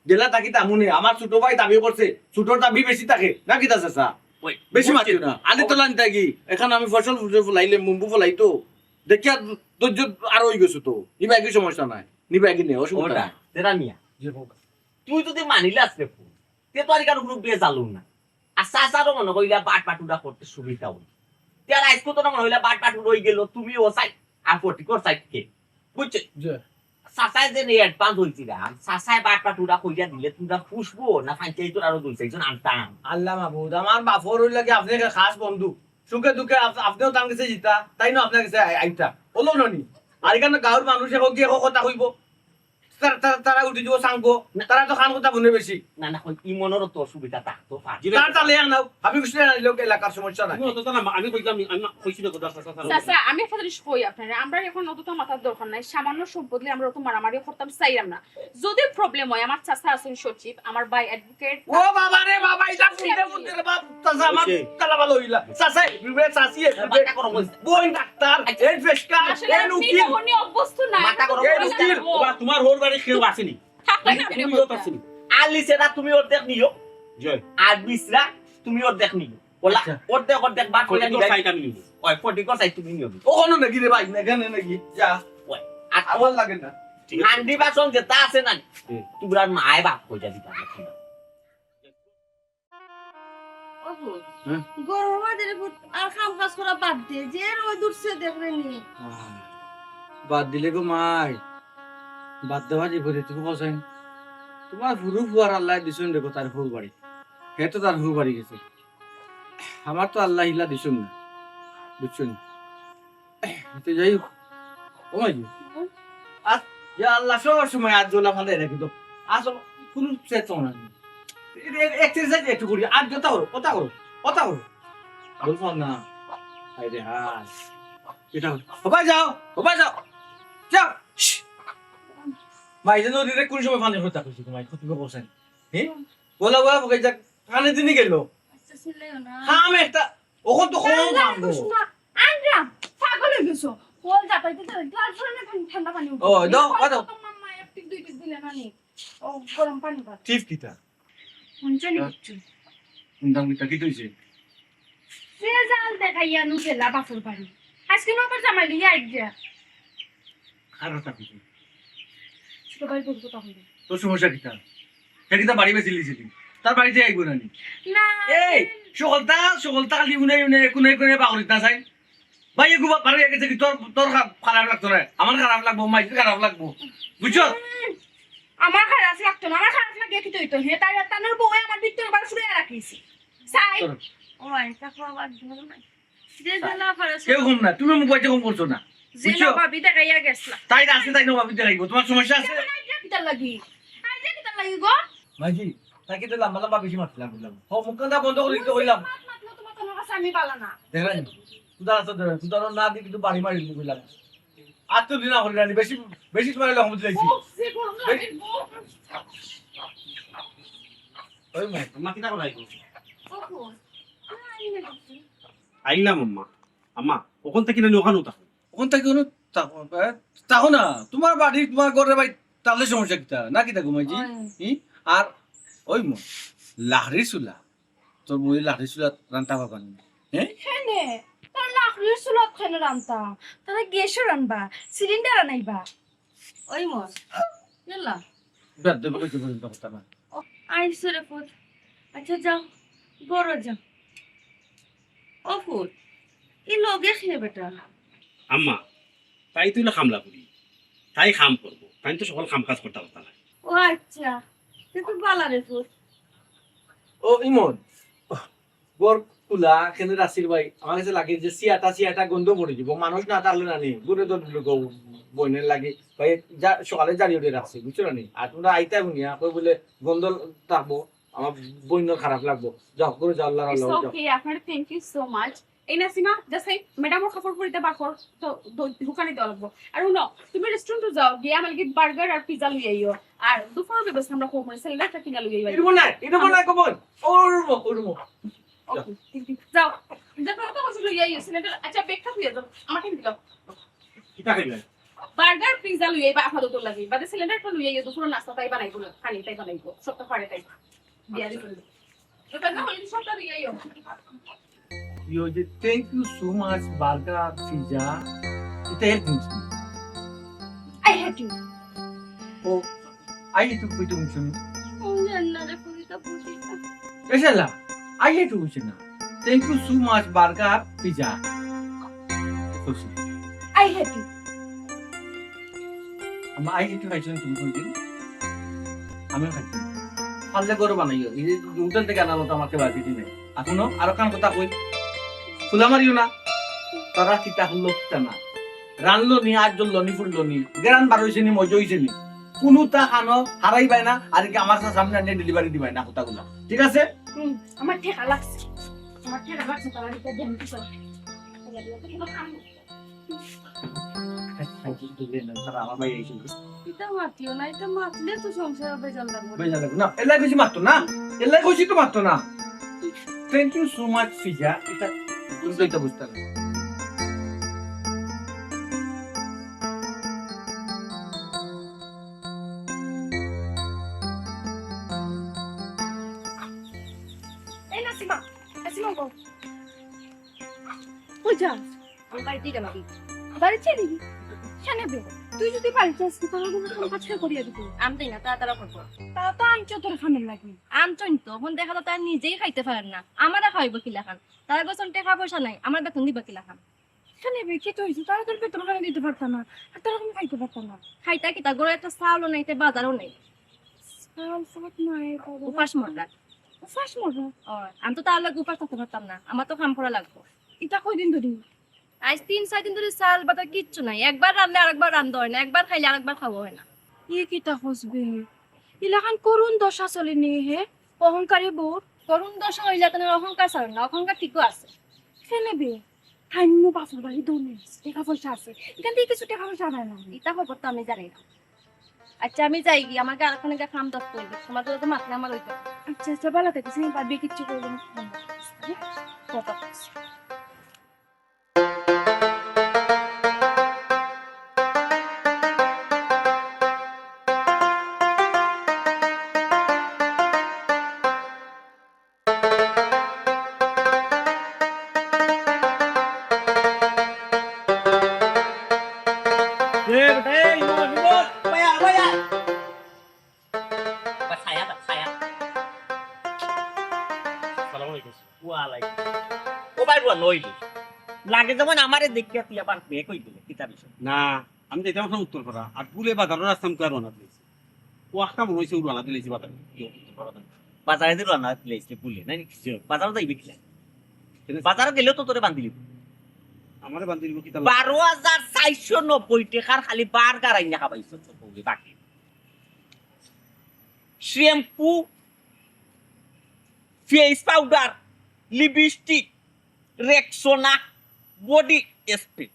যেলা থাকি তামুনে। আমার ছোট ভাই দাবি করছে, ছোটর দাবি বেশি থাকে না কিতা চাচা? ওই, বেশি বুঝছি। মাতিও না। আলি তো লাইন থাকি, এখন আমি ফসল ফুসল ফলাইলে, মুম্বু ফলাই তো, দেখিয়া ধৈর্য আর অই গেছে তো, নিবা কি সমস্যা নাই, নিবা কি নে, অসুবিধা ওটা নাই। তেরা মিয়া, জি বাবা। তুই যদি মানিলাস রে ফুল, তে তো আর কারো কোনো বেজালো না। আর চাচারও মনে কইলা বাট বাটুরা করতে সুবিধা অইল। তে আর আইজকু তো মনে হইলা বাট বাটুর অই গেল, তুমিও সাইড, আর ফটিকর সাইড কে? বুঝছো? জি। চাচায় যে নেই অ্যাডভান্স হইছিলাম, চাচায় বাট বাটুরা কইয়া দিলে তোমরা ফুসবো না, ফাইতে তোর আরো দুই চারজন আনতাম। আল্লাহ মাবুদ, আমার বাপর অইলা কি আপনে খাস বন্ধু, সুখে দুঃখে আপ-, আপনেও তার গেছে যিতা, তাইনও আপনার গেছে আই-, আইতা। অইলো না নি? আর এখানে গাঁওর মানুষ এখন কি এখন কথা কইবো? তারা, তারা, তারা উঠি দিব সাঙ্গো, না। তারা তো খান কথা বলে বেশি। না, না, কই, ইমনরও তো অসুবিধা থাকতো পারে। তার তাহলে আর নাও, আমি কিছু না নিলেও এলাকার সমস্যা নাই। তুমি অত না, আমি কইলাম, আমি না, কইছি না কথা, চাচা, চাচা। চাচা, আমি একটা জিনিস কই আপনারে, আমরা এখন অতটা মাথার দরকার নাই, সামান্য সম্পদ লইয়া আমরা অত মারামারি করতাম চাইলাম না। যদি প্রবলেম হয়, আমার চাচা আছেন সচিব, আমার ভাই অ্যাডভোকেট। ও বাবা রে বাবা, এটা শুনতে শুনতে রে বাপ, চাচা আমার ওই যে তালা ভালো হইলা। চাচা, এভরিওয়্যার, চাচি এভরিওয়্যার। মাথা গরম হইছে। বোন ডাক্তার, আচ্ছা, এন ফেসকা, আসলে এন আপনি উকিল। তখনই অভ্যস্ত না। মাথা গরম এন হইছে। উকিল। বাবা, তোমার হউর বাড়ি কেউ আছেনি? থাকলে না, তুমিও তো আছেনি। আলি সেটা তুমি অর্ধেক নিও। জয়। আর বিশরা তুমি অর্ধেক নিও। ওলা, আচ্ছা। অর্ধেক অর্ধেক ভাগ করে ফটিকর নিবাই। সাইড আমি নিব। ওই ফটিকর সাইড তুমি নিও। ও কোনো নাকি রে ভাই, না কেন নাকি? যা। ওই, আর আমার লাগে না। ঠিক আছে। হান্ডি বাসন যেটা আছে না, হুম। তোমরা মায়ে ভাগ করে দিবা। ওগো, হ্যাঁ? গরমর মাঝে রে পুত, আর কাম কাজ করা বাদ দে, যে রোদ উঠছে দেখ রে নি। আহ, বাদ দিলে গো মাই, বাদ দেওয়া যাইব রে, তুমি কও চাইন। তোমার হুরু ফুয়ার আল্লাহ দিছইন রে গো তার হউর বাড়ি। হে তো তার হউর বাড়ি গেছে। আমার তো আল্লাহ ইলা দিছইন না, বুঝছো নি? তো যাই হোক, ও মাই গো। আর ইয়া আল্লাহ, সব সময় আর জোলা ফালাই রাখি তো। আসল কোনো চেতনা নেই। এ-, এ-, এক্সারসাইজ একটু করি, আর যেটা করো, ওটা করো, ওটা করো। বলছো না। হায় রে হায়। এটা করো। ওবা যাও, ওবা যাও। যাও। শ্। ভাই, এই নদীতে কোন সময় পানি হতে থাকছে তোমায়? কত বলছেন? হ্যাঁ? বলা, বলা, বকে যাক, কানে দিনই গেল। আচ্ছা, ছিল না। কাম একটা, ওখান তো কম আল্লাহ, কাম গো। শোনা, আনরাম, পাগল হয়ে গেছো। কল যাতাইতে যাতাইতে আর ধরে না ঠান্ডা, ঠান্ডা পানি উঠে। ও, দাও, এই দাও। তো মাম্মা এক টিপ দুই টিপ দিলে না নি। ও, গরম পানি কর। টিপ কিতা? হুনছো নি হ্যাঁ। কিচ্ছু? হুনতাম কিতা, কিতা হইছে? সে জাল দেখাইয়া নু গেলা বাপর বাড়ি। আজকে নু আবার জামাই লইয়া আইগা। কার কথা কইছি? ছোট ভাই বলতো তখন। তোর সমস্যা কিতা? সে কিতা বাড়ি বেচিলিছিলি? তার বাড়িতে আইব না নি? না। এই, সকলতা, সকলতা খালি উনে উনে, কোনে কোনে বাগরিত না চাই। ভাই, এগু বা-, বারো হয়ে গেছে কি? তোর, তোর খা-, খারাপ লাগতো না। আমার খারাপ লাগবো, মাইকে খারাপ লাগবো। বুঝছো? হুম, আমার খারাপ লাগতো না, আমার খারাপ লাগে কি তুই তো? হে, তাই তানোর বউয়ে আমার ভিতরে বার শুয়ে রাখিস। সাই। তোর ও, এটা খাওয়া বাদ দিল না। যে জেলা পারে কেউ কম না, তুমি মুখ বাইতে কম করছো না। যে বুঝছো? নবাবি দেখাইয়া গেছলা। তাই আছে, তাই নবাবি দেখাইবো। তোমার সমস্যা আছে? কেমন আইডিয়া কিতার লাগি? আইডিয়া কিতার লাগি গো? মাইজি, তাকে তো লম্বা লম্বা বেশি মারতে লাগলাম। ও, মুখটা বন্ধ করে দিতে কইলাম। মাত মাতলো তোমার কোনো কথা আমি পালা না। দেখলেন? তুদার আছে, দেখলেন। তুদার না দিয়ে কিন্তু বাড়ি মারি দিতে কইলাম। আর তো দিনা হরিরানি বেশি, বেশি তোমার লগে বুঝলাইছি। ও, সে গরম লাগে গো। ওই মা, তোমার কিতা করাই গো? কখন? না, আমি না করছি। আইলাম আম্মা। আম্মা, ওখান থেকে না ওখানেও থাকো। ওখান থেকে কোনো থাকো, এ, থাকো না। তোমার বাড়ি, তোমার ঘরে ভাই, তাহলে সমস্যা কিতা? না কিতা ঘুমাইছি? ওই। ই? আর ওই মো, লাহরি চুলা। তোর বউয়ে লাহরি চুলা রান্তা পারবা না। হ্যাঁ? কেনে? তার লাহরির চুলাত কেনে রান্তা? তারা গ্যাসও রানবা, সিলিন্ডার আনাইবা। ওই মো, গেলা। বেদ দেবে কইতে বলি তো কথা না। ও, আইসো রে পুত। আচ্ছা, যাও, ঘরো যাও। ও পুত, ই লগে খে বেটা? আম্মা, তাই তো হইলো কামলা করি। তাই কাম করবো। তাই তো সকল কাম কাজ করতে পারতা না। ও আচ্ছা, তে তো বালা রে পুত। ও ইমন, ঘর খোলা, কেনে রাসির ভাই? আমার কাছে লাগে যে সিয়াটা, সিয়াটা গন্ধ পড়ে দিব। মানুষ না থাকলে না নি, ঘুরে তো লোক বইনের লাগে। ভাই, যা, সকালে জারি উঠে রাখছি, বুঝছো না নি? আর তোমরা আইতা হুনিয়া, কই বলে গন্ধ থাকবো, আমার বইনের খারাপ লাগবো। যাও, ঘুরে যাও, আল্লাহর It's আল্লাহ, যাও। Okay, আপনার thank you so much। এই নাসিমা, just এই ম্যাডামর কাপড় পরিতে বার কর, তো দ-, দোকানে দেওয়া লাগবো। আর হুনো, তুমি রেস্টুরেন্টে যাও, গিয়া আমার লাগি বার্গার আর পিৎজা লই আইও। আর দুপুরর ব্যবস্থা আমরা করবো, সিলিন্ডারটা কিনা লই আইবা। ইরবো না, ইরবো না, কবন। ওরবো, ওরবো। ওকে, ঠিক, ঠিক। যাও। যা, তোমার তো কিছু লই আইও, সিলিন্ডার। আচ্ছা, ব্যাগটা লই যাও। আমাকে দিলাও। কিতা খাইবে? বার্গার, পিৎজা লই আইবা, আপাতত লাগি। বাদে সিলিন্ডারটা লই আইও, দুপুরর নাস্তা তাই বানাইবো, খানি তাই বানাইবো। সবটা পারে তাই। বিয়ারি করে। দোকান না হলে সবটা লই আইও। ইয়ো, যে thank you so much, burger, pizza, ইতা এর জিনিস না। I hate you। O, I hate you কইতে হুনছো নি? ও, জান না রে, কবিতা বুঝি না। এ শালা, I hate you কইছে না। Thank you so much, burger, pizza. খুশি। I hate you। আমার I hate you খাইছো না তুমি কোনদিন? আমিও খাইছি না। পারলে ঘরো বানাইও। এই যে হোটেল থেকে আনার মতো আমাকে বাজে দিনে। এখনো আরো কান কথা কই। ফুলা মারিও না। তারা কিতা হলো কিতা না। রানলো নি, আজ জ্বললো নি, ফুললো নি। গেরান বার হইছে নি, মজা হইছে নি। কুনুতা খানো হারাইবায় না, আর কি আমার সামনে আনিয়া ডেলিভারি দিবায় না কথাগুলা। ঠিক আছে? হুম, আমার ঠেকা লাগছে। আমার ঠেকা লাগছে, তারা এটা দেন কি করে? এটা মাতিও না, এটা মাতলে তো সংসারে বেজার লাগবো। বেজার লাগবো না, এলাই কইছি মাততো না, এলাই কইছি তো মাততো না। Thank you so much, ফিজা। এটা তুমি তো এটা বুঝতে না। এই নাসিমা, নাসিমা গো। কই যাস? আমি বাড়িত যাইতাম। বাড়িত যাইবি? কেনে বে? তুই যদি বাড়িত যাস, তাহলে কিন্তু কোনো কাজ কে করিয়া দিবি? আমি যাই না, তারা তারা করবো। তারা তো আনছো তোর খানোর লাগি। আনছইন তো, অখন দেখা যায় তারা নিজেই খাইতে পারের না, আমারে খাওয়াইবো কিলাখান? তারার গেছে টেকা পয়সা নাই, আমার বেতন দিবা কিলাখান? কেনে বে, কিতা অইছে? তারা তোর বেতন খানি দিতে পারতা না, আর তারা কোনো খাইতে পারতা না। খাইতা কিতা, ঘরো একটা চাউলও নাই, তে বাজারও নাই। চাউল ফাত নাই, বাবা। উপাস মররা। উপাস মররা? ও, আমি তো তার লগে উপাস থাকতে পারতাম না, আমার তো কাম করা লাগবো। ইটা কয়দিন ধরি? আজ তিন চাইর দিন ধরি চাল বাটা কিচ্ছু নাই, একবার রানলে আরেকবার রান্ধা অয় না, একবার খাইলে আরেকবার খাওয়া অয় না। ই কিতা কস বে? ইলাখান করুণ দশা চলেনি হে, অহংকারী বউর। করুণ দশা অইলে তো অহংকার চলে না, অহংকার ঠিকও আছে। কেনে বে? তাইন নু বাপর বাড়ি ধনী আছে, টেকা পয়সা আছে, ইখান থাকি কিছু টেকা পয়সা আদায় না। ইতা খবর তো আমি জানি না। আচ্ছা, আমি যাইগি, আমাকে আরেকখানে গিয়া কাম ধরতে অইবো, তোমার লগে তো মাতলে আমার অইতো না। আচ্ছা, আচ্ছা, ভালা থাকিস, আমি বাদে কিচ্ছু কইবো না। কথা বলছি। এ বেটা, এই, ইমন, ইমন, ভাইয়া, ভাইয়া। বা ছায়া, বা ছায়া। আসসালামু আলাইকুম। ওয়ালাইকুম। ও ভাই, বুয়া, নইলে। লাগে যেমন আমারে দেখিয়া তুই আবার বে কই দিলে, কিতা বিষয়? না, আমি যাইতাম এখন উত্তরপাড়া, আর ভুলে বাজারর রাস্তা আমি রওনা দিলাইছি। ও একটা মনে হইছে ও রওনা দিলাইছি বাজারে। বাজারে যে রওনা দিলাইছে ভুলে, নাই নি? জি। বাজারো যাইবে কিলা? কেনে? বাজারো গেলেও তো তোরে বান্ধিলিবো। আমারে বান্ধিলিবো কিতা? বারো হাজার চাইরশো নব্বই টেকার খালি বার্গার আইনা খাবাইছো তো বউরে বাকি। Shampoo, face powder, lipstick, Rexona, body spray.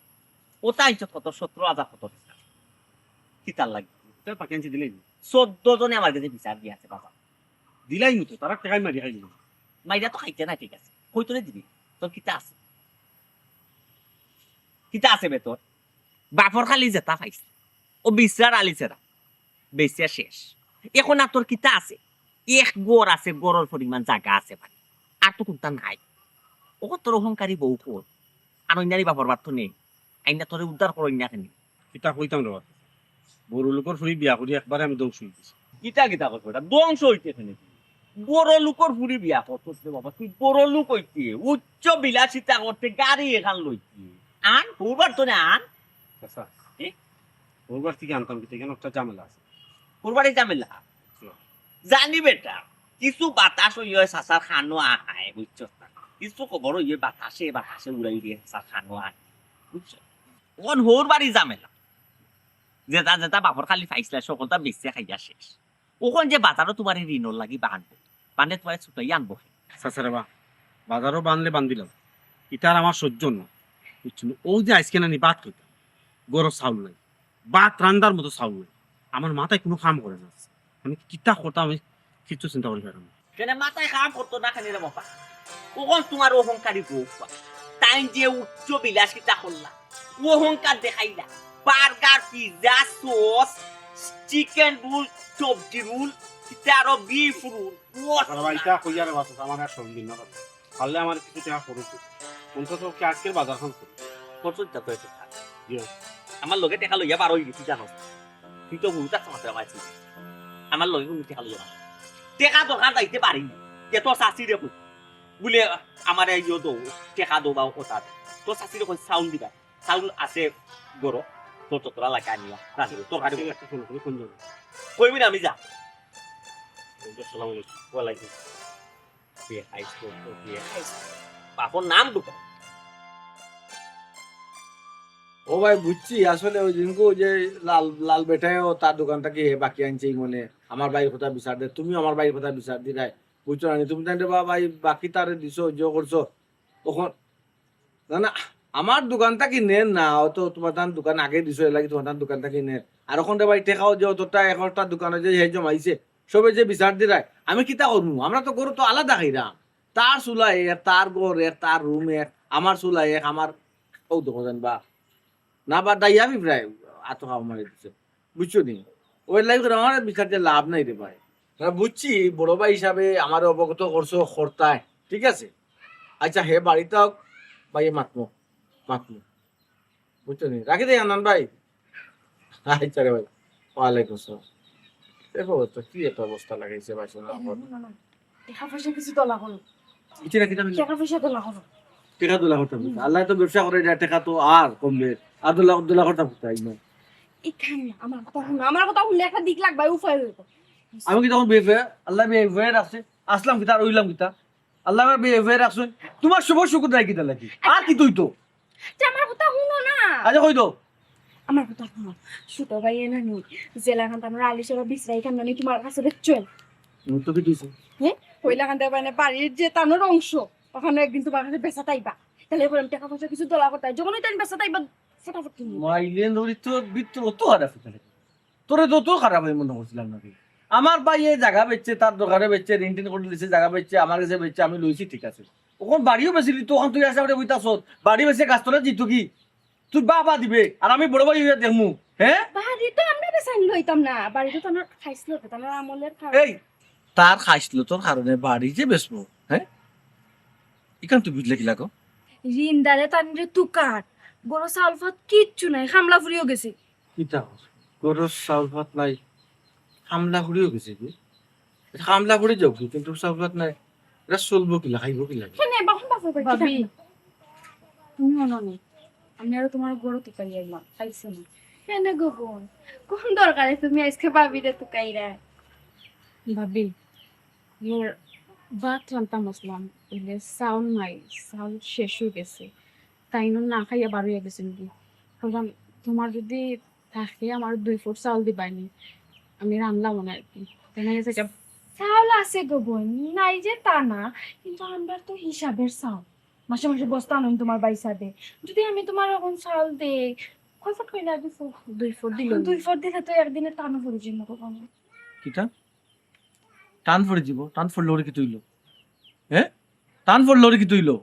ওটা আনছো কত? সতেরো হাজার কত টেকা। কিতার লাগি? তার বাকি আনছি দিলাইমু। চোদ্দ জনে আমার গেছে বিচার দিয়া আছে বাবা। দিলাইমু তো, তারা টেকাই মারি খাইলিমু। মাইরা তো খাইতে না, ঠিক আছে। কই তোরে দিবি? তোর কিতা আছে? কিতা আছে বে তোর? বাপর খালি যেতা পাইছে। ও বিচরার আলি ছেড়া। বেচিয়া শেষ। এখন আর তোর কিতা আছে? এক ঘর আছে, ঘরর পরিমাণ জাগা আছে বাড়ি। আর তো কুন্তা নাই। ও তোর অহংকারী বউ কর। আর অইন্যারি বাপর বাড়ি তো নেই। আইনা তোরে উদ্ধার করইন না কেনে? কিতা কইতাম রে বাবা? বড় লোকর ফুরি বিয়া করি একবারে আমি ধ্বংস অই গেছি। কিতা কিতা কর বেটা? ধ্বংস অইতে কেনে? বড় লোকর ফুরি বিয়া করছস রে বাবা। তুই বড় লোক অইতে, উচ্চ বিলাসিতা করতে, গাড়ি এখান লইতে। আন, হউর বাড়ি তো না আন। আচ্ছা। এ? হউর বাড়ি থাকি আনতাম কিতা? এখানে একটা ঝামেলা আছে। হউর বাড়ি ঝামেলা? জি। জানি বেটা, কিছু বাতাস অইয়া চাচার কানো আয়, বুঝছস না? কিছু খবর অইয়া বাতাসে, বাতাসে উড়াই দিয়া চাচার কানো আয়, বুঝছস? অখন হউর বাড়ি ঝামেলা। যেতা যেতা বাপর খালি পাইছলা, সকলতা বেচিয়া খাইয়া শেষ। অখন যে বাজারো তুমারে ঋণর লাগি বানবো, বানলে তুমারে ছুটাইয়া আনবো। চাচা রে বা, বাজারো বানলে বান্ধিলাম। ইতার আমার সহ্য না, বুঝছো নি? অউ যে আইজকে নানি ভাত খাইতাম, ঘরো চাউল নাই, ভাত রান্দার মতো চাউল নাই, আমার মাথায় কুনু কাম করে না। আমি কিতা করতাম, আমি কিচ্ছু চিন্তা করি পারতাম না। কেনে মাথায় কাম করতো না কেনে রে বাবা? অখন তুমার অহংকারী বউ, তাইন যে উচ্চ বিলাসিতা করলা, অহংকার দেখাইলা, burger, pizza, sauce, chicken roll, সবজি রোল, ইতা আরো বিফ রোল। ও বাবা, ইতা কইয়া রে বাবা, আমার আর সঙ্গী না বাবা। পারলে আমার কিছু টেকা খরচ অইতো। পঞ্চাশ টাকা আজকের বাজার খান করি। খরচ অইতো তো এটা। জি। আমার লগে টেকা লইয়া বার অই গেছি জানো। তুই তো হুরুতা সমাজে আমার ছিল। আমার লগে কুনু টেকা লইয়া বার। টেকা দরকার যাইতে পারি। যে তোর শাশি রে কই। বুলে আমারে ইয়ো দো, টেকা দো বা কথা দে। তোর শাশি রে কই চাউল দিবা। চাউল আছে ঘরো। তোর ততলা লাগা আনিয়া। রাখি দে, তোর কাছে একটা ফোন করি, ফোন ধরো। কইবি না আমি যা। আসসালামু আলাইকুম। ওয়ালাইকুম। বিয়ে খাইছ তো, তো বিয়ে খাইছ। বাপর নাম ঢুকা। ও ভাই, বুঝছি, আসলে ওই দিনকে ওই যে লাল, লাল বেটায়ও তার দোকান থাকি হে বাকি আনছে, ই মনে আমার ভাইর কথা বিচার দে, তুমিও আমার ভাইর কথা বিচার দিরায়, বুঝছো না নি? তুমি তাইলে বা ভাই বাকি তারে দিছো, ইয়ে করছো, অখন না, না, আমার দোকান থাকি নের না, অতো তুমার তান দোকান আগে দিছো, এর লাগি তুমার তান দোকান থাকি নের। আর অখন রে ভাই, টেকাও যে অতটা, একটা দোকানো যে হে জমাইছে, সবে যে বিচার দিরায়, আমি কিতা করমু? আমরা তো ঘরো তো আলাদা খাইরাম। তার চুলা এক, তার ঘর এক, তার রুম এক, আমার চুলা এক, আমার, ও দেখো জান বা, না বা ডাইয়া আমি প্রায় আতো খাওয়া মারি দিছে, বুঝছো নি? ওই লাগি করে আমার বিচার দিয়া লাভ নাই রে ভাই। না, বুঝছি, বড় ভাই হিসাবে আমারে অবগত করছো, করতায়, ঠিক আছে? আচ্ছা, হে বাড়িত আউক, ভাইয়ে মাতমু, মাতমু। বুঝছো নি? রাখি দেই, আনান ভাই। আচ্ছা রে ভাই। ওয়ালাইকুম আসসালাম। দেখো তো, কি একটা অবস্থা লাগাইছে ভাই, শোনা এখন। না, না। টেকা পয়সা কিছু তোলা করো। ইচ্ছা রাখি দেবেন। টেকা পয়সা তোলা করো। টেকা তোলা করতাম না। আল্লায় তো ব্যবসা করে, ইটা টেকা তো আর কমবে। আর তোলা, তোলা করতাম কোথায় না? এখানে আমার কথা হুনো, আমার কথা হুনলে একটা দিক লাগবে, উপায় অইবো। আমি কিতা তখন বেফে, আল্লায় বেফে রাখছে, আসলাম কিতা আর অইলাম কিতা? আল্লায় আমার বেফে রাখছইন, তুমার শুভ শুকুর নাই কিতা লাগি? আর কিতা অইতো? তে আমার কথা হুনো না। আচ্ছা, কই দো। আমার কথা হুনো। ছোট ভাইয়ে নানি, যেলাখান তানর আলি সাহেব বিছরা ইখান নানি তুমার কাছে বেচছইন। হুম, তো কিতা অইছে? হ্যাঁ? অইলাখান তার মানে বাড়ির যে তানর অংশ, অখান একদিন তুমার কাছে বেচাত আইবা। তাইলে কইলাম টেকা পয়সা কিছু তোলা করতায়। যখন অউ তাইন বেচাত আইবা, ফটাফট তুমি। মাইলেন ধরি তো ভিতর অত খারাপ অইতে লাগে। তোরে তো অত খারাপ আমি মনে করছিলাম নাকি। আমার ভাইয়ে জাগা বেচছে, তার দরকারে বেচছে, ঋণ টিন করি দিছে, জাগা বেচছে, আমার গেছে বেচছে, আমি লইছি, ঠিক আছে। অখন বাড়িও বেচিলি তো, অখন তুই আশা করে বইতাছস, বাড়ি বেচে গাছতলা জিতু কি? তুই বাবা দিবে, আর আমি বড় ভাই অইয়া দেখমু, হ্যাঁ? বাড়ি তো আমরা বেচাইন লইতাম না, বাড়ি তো তানর খাইছলত, তানর আমলর খাইছলত। এই, তার খাইছলতর কারণে বাড়ি যে বেচমু, হ্যাঁ? ইখান তুই বুঝলে কিলা গো? ঋণদারে তানরে তুকার, ঘরো চাউল ভাত কিচ্ছু নাই, কামলা ফুরিও গেছে। কিতা কস? ঘরো চাউল ভাত নাই, কামলা ফুরিও গেছে কি? কামলা ফুরি যাউক গি, কিন্তু চাউল ভাত নাই, ইটা চলবো কিলা, খাইবো কিলা? কেনে, বাপর বাপর বাড়ি ভাবি, থাকবো। তুমি অনো নি, আমি আরো তুমার ঘরো তুকাই আইলাম, খাইছো না। কেনে গো বোন, কোন দরকারে তুমি আইজকে ভাবিরে তুকাইরায়? ভাবি, মোর ভাত রানতাম আছলাম, অইলে চাউল নাই, চাউল শেষ অই গেছে। তাইনও না খাইয়া বার অইয়া গেছইন গি। কইলাম, তুমার যুদি থাকে আমারে দুই ফুট চাউল দিবায়নি, আমি রানলাম অনে আর কি। তাইন গেছে গিয়া। চাউল আছে গো বোন, নাই যে তা না, কিন্তু আমরার তো হিসাবের চাউল। মাসে মাসে বস্তা আনইন তুমার ভাইসাবে। যুদি আমি তুমারে অখন চাউল দেই, কয় ফুট কইলা? দুই ফুট। দুই ফুট দিলে। দুই ফুট দিলে তো একদিনে টানো পড়ি যাইমু গো বোন। কিতা? টান পড়ি যিবো, টান পড়লে ওরে কিতা অইলো? হ্যাঁ? টান পড়লে ওরে কিতা অইলো?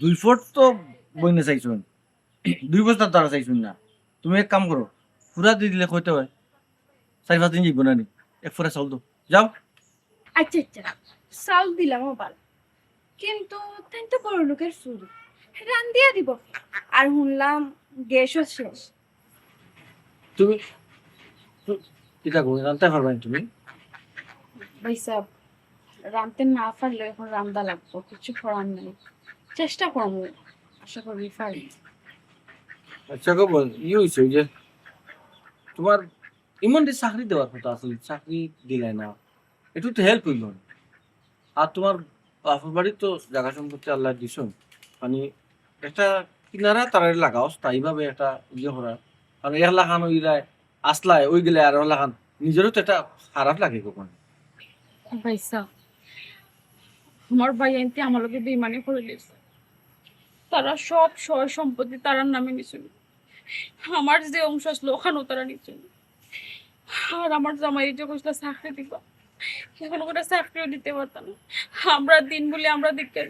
দুই ফুট তো বইনে চাইছইন, দুই বস্তার তারা চাইছইন না। তুমি এক কাম করো, ফুরা দি দিলে কইতে অয়, চাইর পাঁচ দিন যাইবো না নি, এক ফুরা চাউল দেও, যাও। আচ্ছা, আচ্ছা, চাউল দিলাম আবার, কিন্তু তাইন তো বড় লোকের ফুরি, রান্দিয়া দিবো। আর হুনলাম গ্যাসও শেষ। তুমি, তু-, কিতা কই, রানতে পারবায়নি তুমি? ভাইসাব, রানতে না পারলে অখন রান্দা লাগবো, কিচ্ছু করার নাই। চেষ্টা করমু, আশা করি পারি। আচ্ছা গো বোন, ই অইছে অউ যে তুমার ইমনরে চাকরি দেওয়ার কথা আছিল, চাকরি দিলায় না, একটু তো help অইলো না। আর তুমার বাপর বাড়িত তো জাগা সম্পত্তি আল্লায় দিছইন, মানে একটা কিনারা তারারে লাগাও, স্থায়ীভাবে একটা ইয়ে করা। কারণ একলাখান অইলায়, আছলায়, অইগেলে আর একলাখান, নিজেরও তো একটা খারাপ লাগে কখন। ভাইসাব, তুমার ভাইয়াইন্তে আমার লগে বেইমানি করিলিছে। তারা সব সয় সম্পত্তি তারার নামে নিছইন। আমার যে অংশ আছিল, অখানও তারা নিছইন। আর আমার জামাইরে যে কইছিলা চাকরি দিবা, অখন করে চাকরিও দিতে পারতা না। আমরা দিন বুলি আমরা দিকে।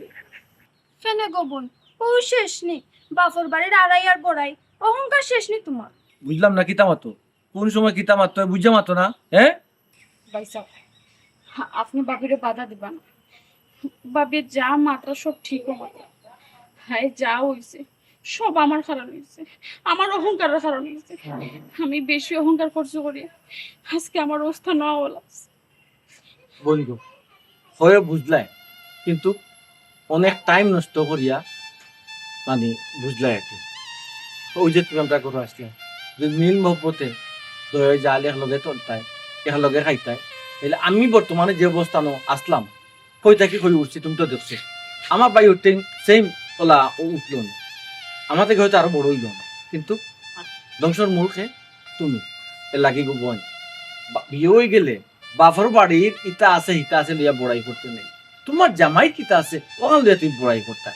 কেনে গো বইন, অউ শেষ নি? বাপর বাড়ির আড়াই আর বড়াই, অহংকার শেষ নি তুমার? বুঝলাম না, কিতা মাতো? কোন সময় কিতা মাতো, বুঝা মাতো না, হ্যাঁ? ভাইসাব, আপনে ভাবিরে বাধা দিবা না। ভাবিয়ে যা মাতরা সব ঠিকউ মাতরা। হায়, যা অইছে সব আমার কারণে অইছে, আমার অহংকারের কারণে অইছে। আমি বেশি অহংকার করছি করি আজকে আমার অবস্থা না অলা। বইন গো, হয় বুঝলায়, কিন্তু অনেক time নষ্ট করিয়া মানে বুঝলায় আর কি। ওই যে তুমি আমরা ঘরো আসলে, যদি মিল মহব্বতে দয়া জাল একলগে চলতায়, একলগে খাইতায়, তাইলে আমি বর্তমানে যে অবস্থানো আসলাম, কই থাকি কই উঠছি তুমি তো দেখছো। আমার ভাই উঠতে same ওলা ও উঠলো না, আমার থাকি হয়তো আরো বড় অইলো না, কিন্তু ধ্বংসর মূল খে তুমি। এর লাগি গো বইন, বা-, বিয়া অই গেলে বাপর বাড়ির ইতা আছে, হিতা আছে লইয়া বড়াই করতে নাই। তুমার জামাই কিতা আছে, অখান লইয়া তুমি বড়াই করতা।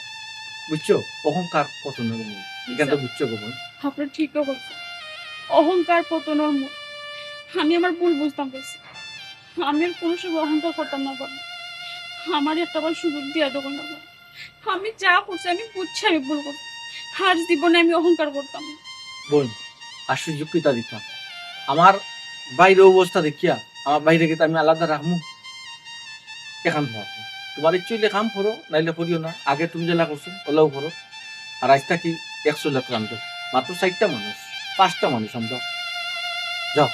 বুঝছো? অহংকার পতনর মূল। ইখান তো বুঝছো গো বইন? আপনে ঠিকউ কইছইন। অহংকার পতনর মূল। আমি আমার ভুল বুঝতাম পারছি। আমি আর কোনো সময় অহংকার করতাম না পারি। আমারে একটা বার সুযোগ দিয়া দেখো না। আমি যা করছি, আমি বুঝছি আমি ভুল করছি। আর জীবনে আমি অহংকার করতাম না। বইন, আর সুযোগ কিতা দিতাম? আমার ভাইর অবস্থা দেখিয়া, আমার ভাইরে কিতা আমি আলাদা রাখমু? এখান থাকো। তুমার ইচ্ছা অইলে কাম করো, নাইলে করিও না। আগে তুমি যেলা করছো, ওলাও করো। আর আইজ থাকি একশো লোক রান্ধো। মাত্র চাইরটা মানুষ, পাঁচটা মানুষ আমরা। যাও।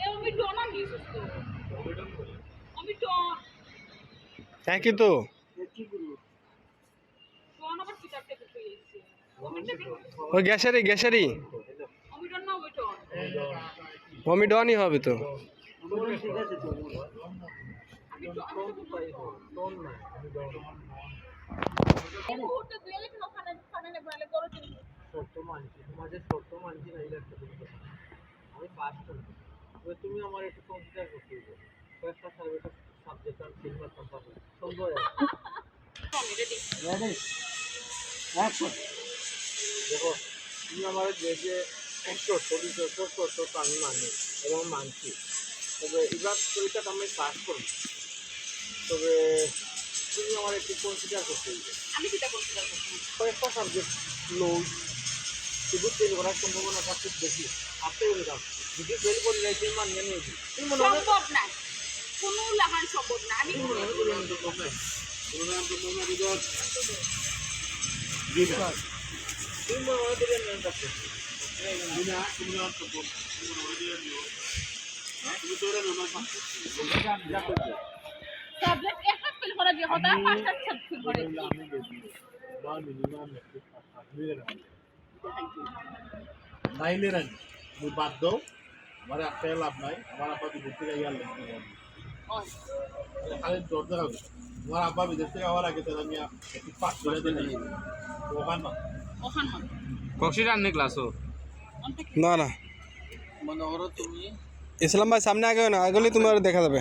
এ, আমি ডন আনি সুস্থ। আমি ডন। হ্যাঁ, কিন্তু ডন আবার কিতাব থেকে পেয়েছি। ওই গ্যাসারি, গ্যাসারি। আমি ডন না, ওই ডন। আমি ডনই হবে তো। আমি ডন, আমি তো ডন। এই মুহূর্তে দুই আলি কেন ওখানে, ওখানে বলে গরু তুমি। শর্ত মানছি, তোমার যে শর্ত মানছি না, এটা একটা জিনিস। আমি পাস করবো। তবে তুমি আমার একটু কনসিডার করতে হবে। কয়েকটা সাবজেক্ট, সাবজেক্ট আমি ফেল মারতাম পারবো। সম্ভব হয়। রেডি? রেডি? অ্যাকশন। দেখো, তুমি আমার যে যে শর্ত দিছো, সব শর্ত তো আমি মানি এবং মানছি। তবে এবার পরীক্ষাটা আমি পাস করবো। তবে তুমি আমার একটু কনসিডার করতে হবে। আমি কিতা কনসিডার করছি? কয়েকটা সাবজেক্ট লো, শুধু ফেল করার সম্ভাবনাটা খুব বেশি। আপনি বলে দাও, যদি ফেল করে যাই, তুমি মানিয়ে নিয়ে যাও। তুমি মনে হয় সম্ভব না, কোনো লাখান সম্ভব না। আমি তুমি মনে হয় তুমি আমি তো কম নাই। তুমি আমি তো কম নাই, বিকজ জি না। তুমি মনে হয় তুমি আমি তো কম নাই। জি না, তুমি আমি তো কম নাই। তুমি মনে হয় তুমি আমি তো কম নাই। হ্যাঁ? তুমি তো ওরা নয় পাস করছো। সাবজেক্ট একটা ফেল করা যে কথা, আমি পাঁচটা সাবজেক্ট ফেল করে। আমি দেখি, বা মিনিমাম একটু পাস করতে হবে। নাইলে রাজি, তুমি বাদ দাও, আমার একটা লাভ নাই, আমার আব্বা বিদেশ থেকে আইয়া লেখা দেবো। খালি জোর দেখা হবে। তোমার আব্বা বিদেশ থেকে আওয়ার আগে তাহলে আমি একটু পাস করে দিই। ওখান না। ওখান না। কক্সির আননি ক্লাসও? না, না। মনে করো তুমি ইসলাম ভাই, সামনে আগে না, আগলে তোমার দেখা যাবে।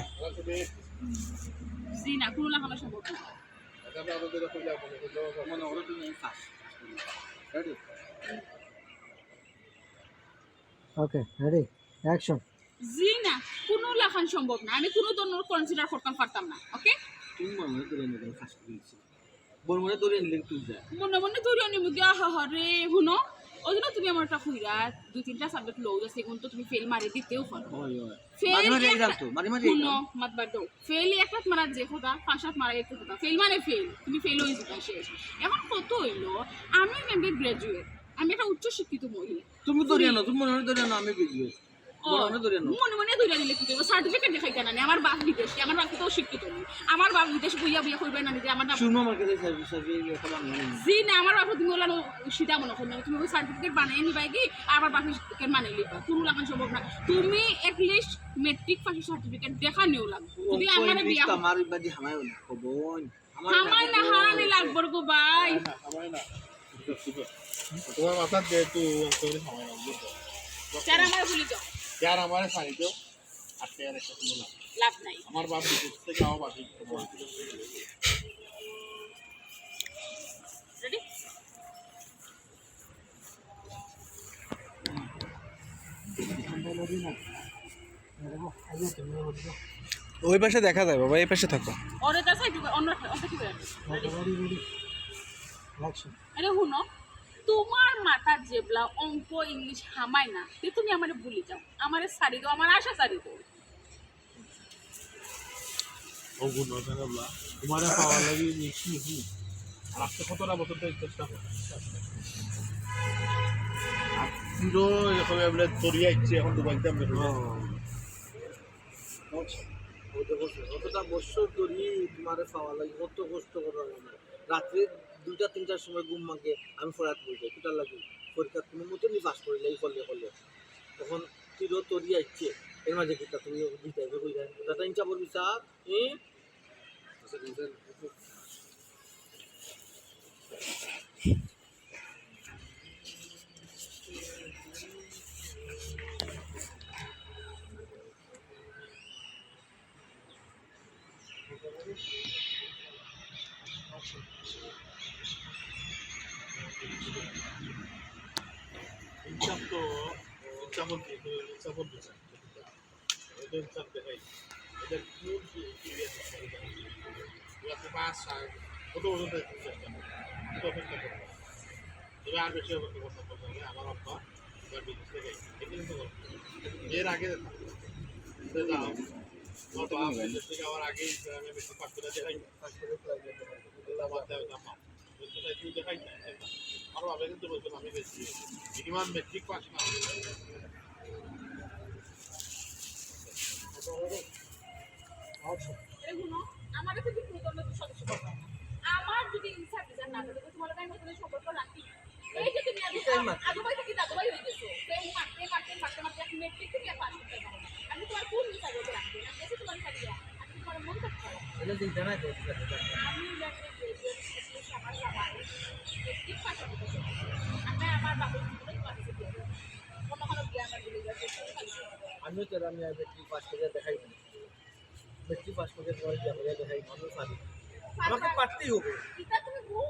জি না, কোনো লাখানো সম্ভব না। মনে করো তুমি পাস। রেডি? ওকে, রেডি, অ্যাকশন। জি না, কোনো লাখান সম্ভব না। আমি কোনো ধরনের কনসিডার করতাম পারতাম না। ওকে? তুমি মনে মনে ধরে নিলে ফার্স্ট দিয়েছি। মনে মনে ধরে নিলে তুই যা। মনে মনে ধরে নিমু গিয়া, আহা রে, হুনো। ওই জন্য তুমি আমার একটা কইরা, দুই তিনটা সাবজেক্ট লো আছে, এখন তো তুমি ফেল মারি দিতেও পারো। ওই, ওই। ফেল মারি মারি একটা, এক্সাম তো, মারি মারি হুনো, এক্সাম। মাত বাদ দাও। ফেল এক হাত মারা যে কথা, পাঁচ হাত মারা এক কথা। ফেল মানে ফেল, তুমি ফেল হয়ে যাবে শেষ। এখন কত হইলো, আমি ম্যামকে গ্র্যাজুয়েট, আমি একটা উচ্চ শিক্ষিত মহিলা। তুমি ধরিয়া নাও, তুমি মনে মনে ধরিয়া নাও, আমি গ্র্যাজুয়েট। ও, মনে মনে ধরিয়া নাও। মনে মনে ধরিয়া নিলে কি করবো? সার্টিফিকেট দেখাই কেন? আমার বাপ বিদেশি, আমার বাপ তো শিক্ষিত নেই। আমার বাপ বিদেশ বইয়া বইয়া কইবে না নিজে আমার বাপ। শুনো আমার কাছে সার্টিফিকেট, সার্টিফিকেট একটা বানাই নিও। জি না, আমার বাপ তুমি ওলা সিধা মনে করো না। তুমি ওই সার্টিফিকেট বানাই নিবাই কি? আর আমার বাপের সার্টিফিকেট বানাই নিবা। কোনো লাগান সম্ভব না। তুমি at least ম্যাট্রিক পাসের সার্টিফিকেট দেখা নিও লাগবে। যদি আমার বিয়া আমার বাড়ি হামায় না, কবন। আমার হামায় না, হারানি লাগবো গো ভাই। হামায় না, হামায় না। তোমার মাথার যেহেতু অঙ্ক করে সময় লাগবে তো। স্যার, আমার ভুলি যাও। স্যার, আমারে ছাড়ি দাও। আর স্যার, একটা কোনো লাভ লাভ নাই। আমার বাপ বিদেশ থেকে আমার বাপ রেডি? ওই পাশে দেখা যায় বাবা, এই পাশে থাকো। ওরে তা সাইড, অন্য অন্য কি বলে? রেডি? আরে হুনো, তোমার মাথার যেবলা অঙ্ক ইংলিশ হামায় না, তে তুমি আমারে ভুলি যাও, আমারে ছাড়ি দাও, আমার আশা ছাড়ি দাও। অঙ্ক নয় কেন বলা? তোমারে পাওয়ার লাগি নিশ্চয়ই হুম। আর আজকে কতটা বছর ধরে চেষ্টা করো। আর তুইও এরকম এমনি তরিয়া ইচ্ছে এখন দুবাইতে আমরা ও। ওই দেখো, অতটা বছর ধরি তোমারে পাওয়ার লাগি কত কষ্ট করার লাগে। রাত্রে দুইটা তিনটার সময় ঘুম ভাঙে, আমি পড়াত বই যাই। কিতার লাগি? পরীক্ষা কোনো মতে নি পাস করি লাগি করলে করলে। তখন তুইও তরি আইছে, এর মাঝে কিতা তুমি দিতে হবে কই যায়? দাদা ইনচা বলবি স্যার, হুম? ইনসাফ তো, ইনসাফ বলতে, ইনসাফ বলতে স্যার। ওদের সব দেখাই। ওদের কোন পি-, পিরিয়ড আছে? ওরা তো পাঁচ, ছয়, কত বছর ধরে চেষ্টা করে। কত অপেক্ষা করে। তবে আর বেশি অপেক্ষা করতে পারবে না। আমার আব্বা এবার বিদেশ থেকে এখানে তো করবে। এর আগে যেতাম। তো যাও। আমার বাবা বিদেশ থেকে আমার আগে আমি বেশি পাঁচ করে দেখাই। আল্লাহ বাদ দেওয়া আমার। আরো আগে কিন্তু বলতাম আমি বেশি। মিনিমাম মেট্রিক পাস না হলে। আচ্ছা। এই হুনো, আমার কাছে কিন্তু তোমরা তো সদস্য করবে না। আমার যদি ইনসাফ বিচার না থাকে, তো তোমার ভাই মতন সম্পর্ক রাখি। এই যে তুমি আগে, এটাই মাত্র। আগে ভাই থাকি দাদু ভাই হয়ে গেছো। সেই মারতে, মারতে, মারতে, মারতে এখন মেট্রিক থেকে পাস করতে পারো না। আমি তোমার কোন ইনসাফ রাখবো? আমি গেছি তোমার কাছে। আমি তোমার মন থাকতে পারো। এটা চিন্তা নাই তো, ঠিক আছে, ঠিক আছে। আমি লেটারে গ্র্যাজুয়েট শেষ আমার জামাই। মেট্রিক পাস করতে পারো। আমি আমার বাপের জীবনে তোমার কাছে বিয়ে দেবো। কোনো কোনো বিয়ে আমার দিলে যাচ্ছে, কোনো কাজ করতে পারো। আমিও তো আমি আর মেট্রিক পাস করে দেখাই না। মেট্রিক পাস করে তোমার বিয়ে করে দেখাই, আমিও পারি। পারবা। আমাকে পারতেই হবে। এটা তুমি বউ।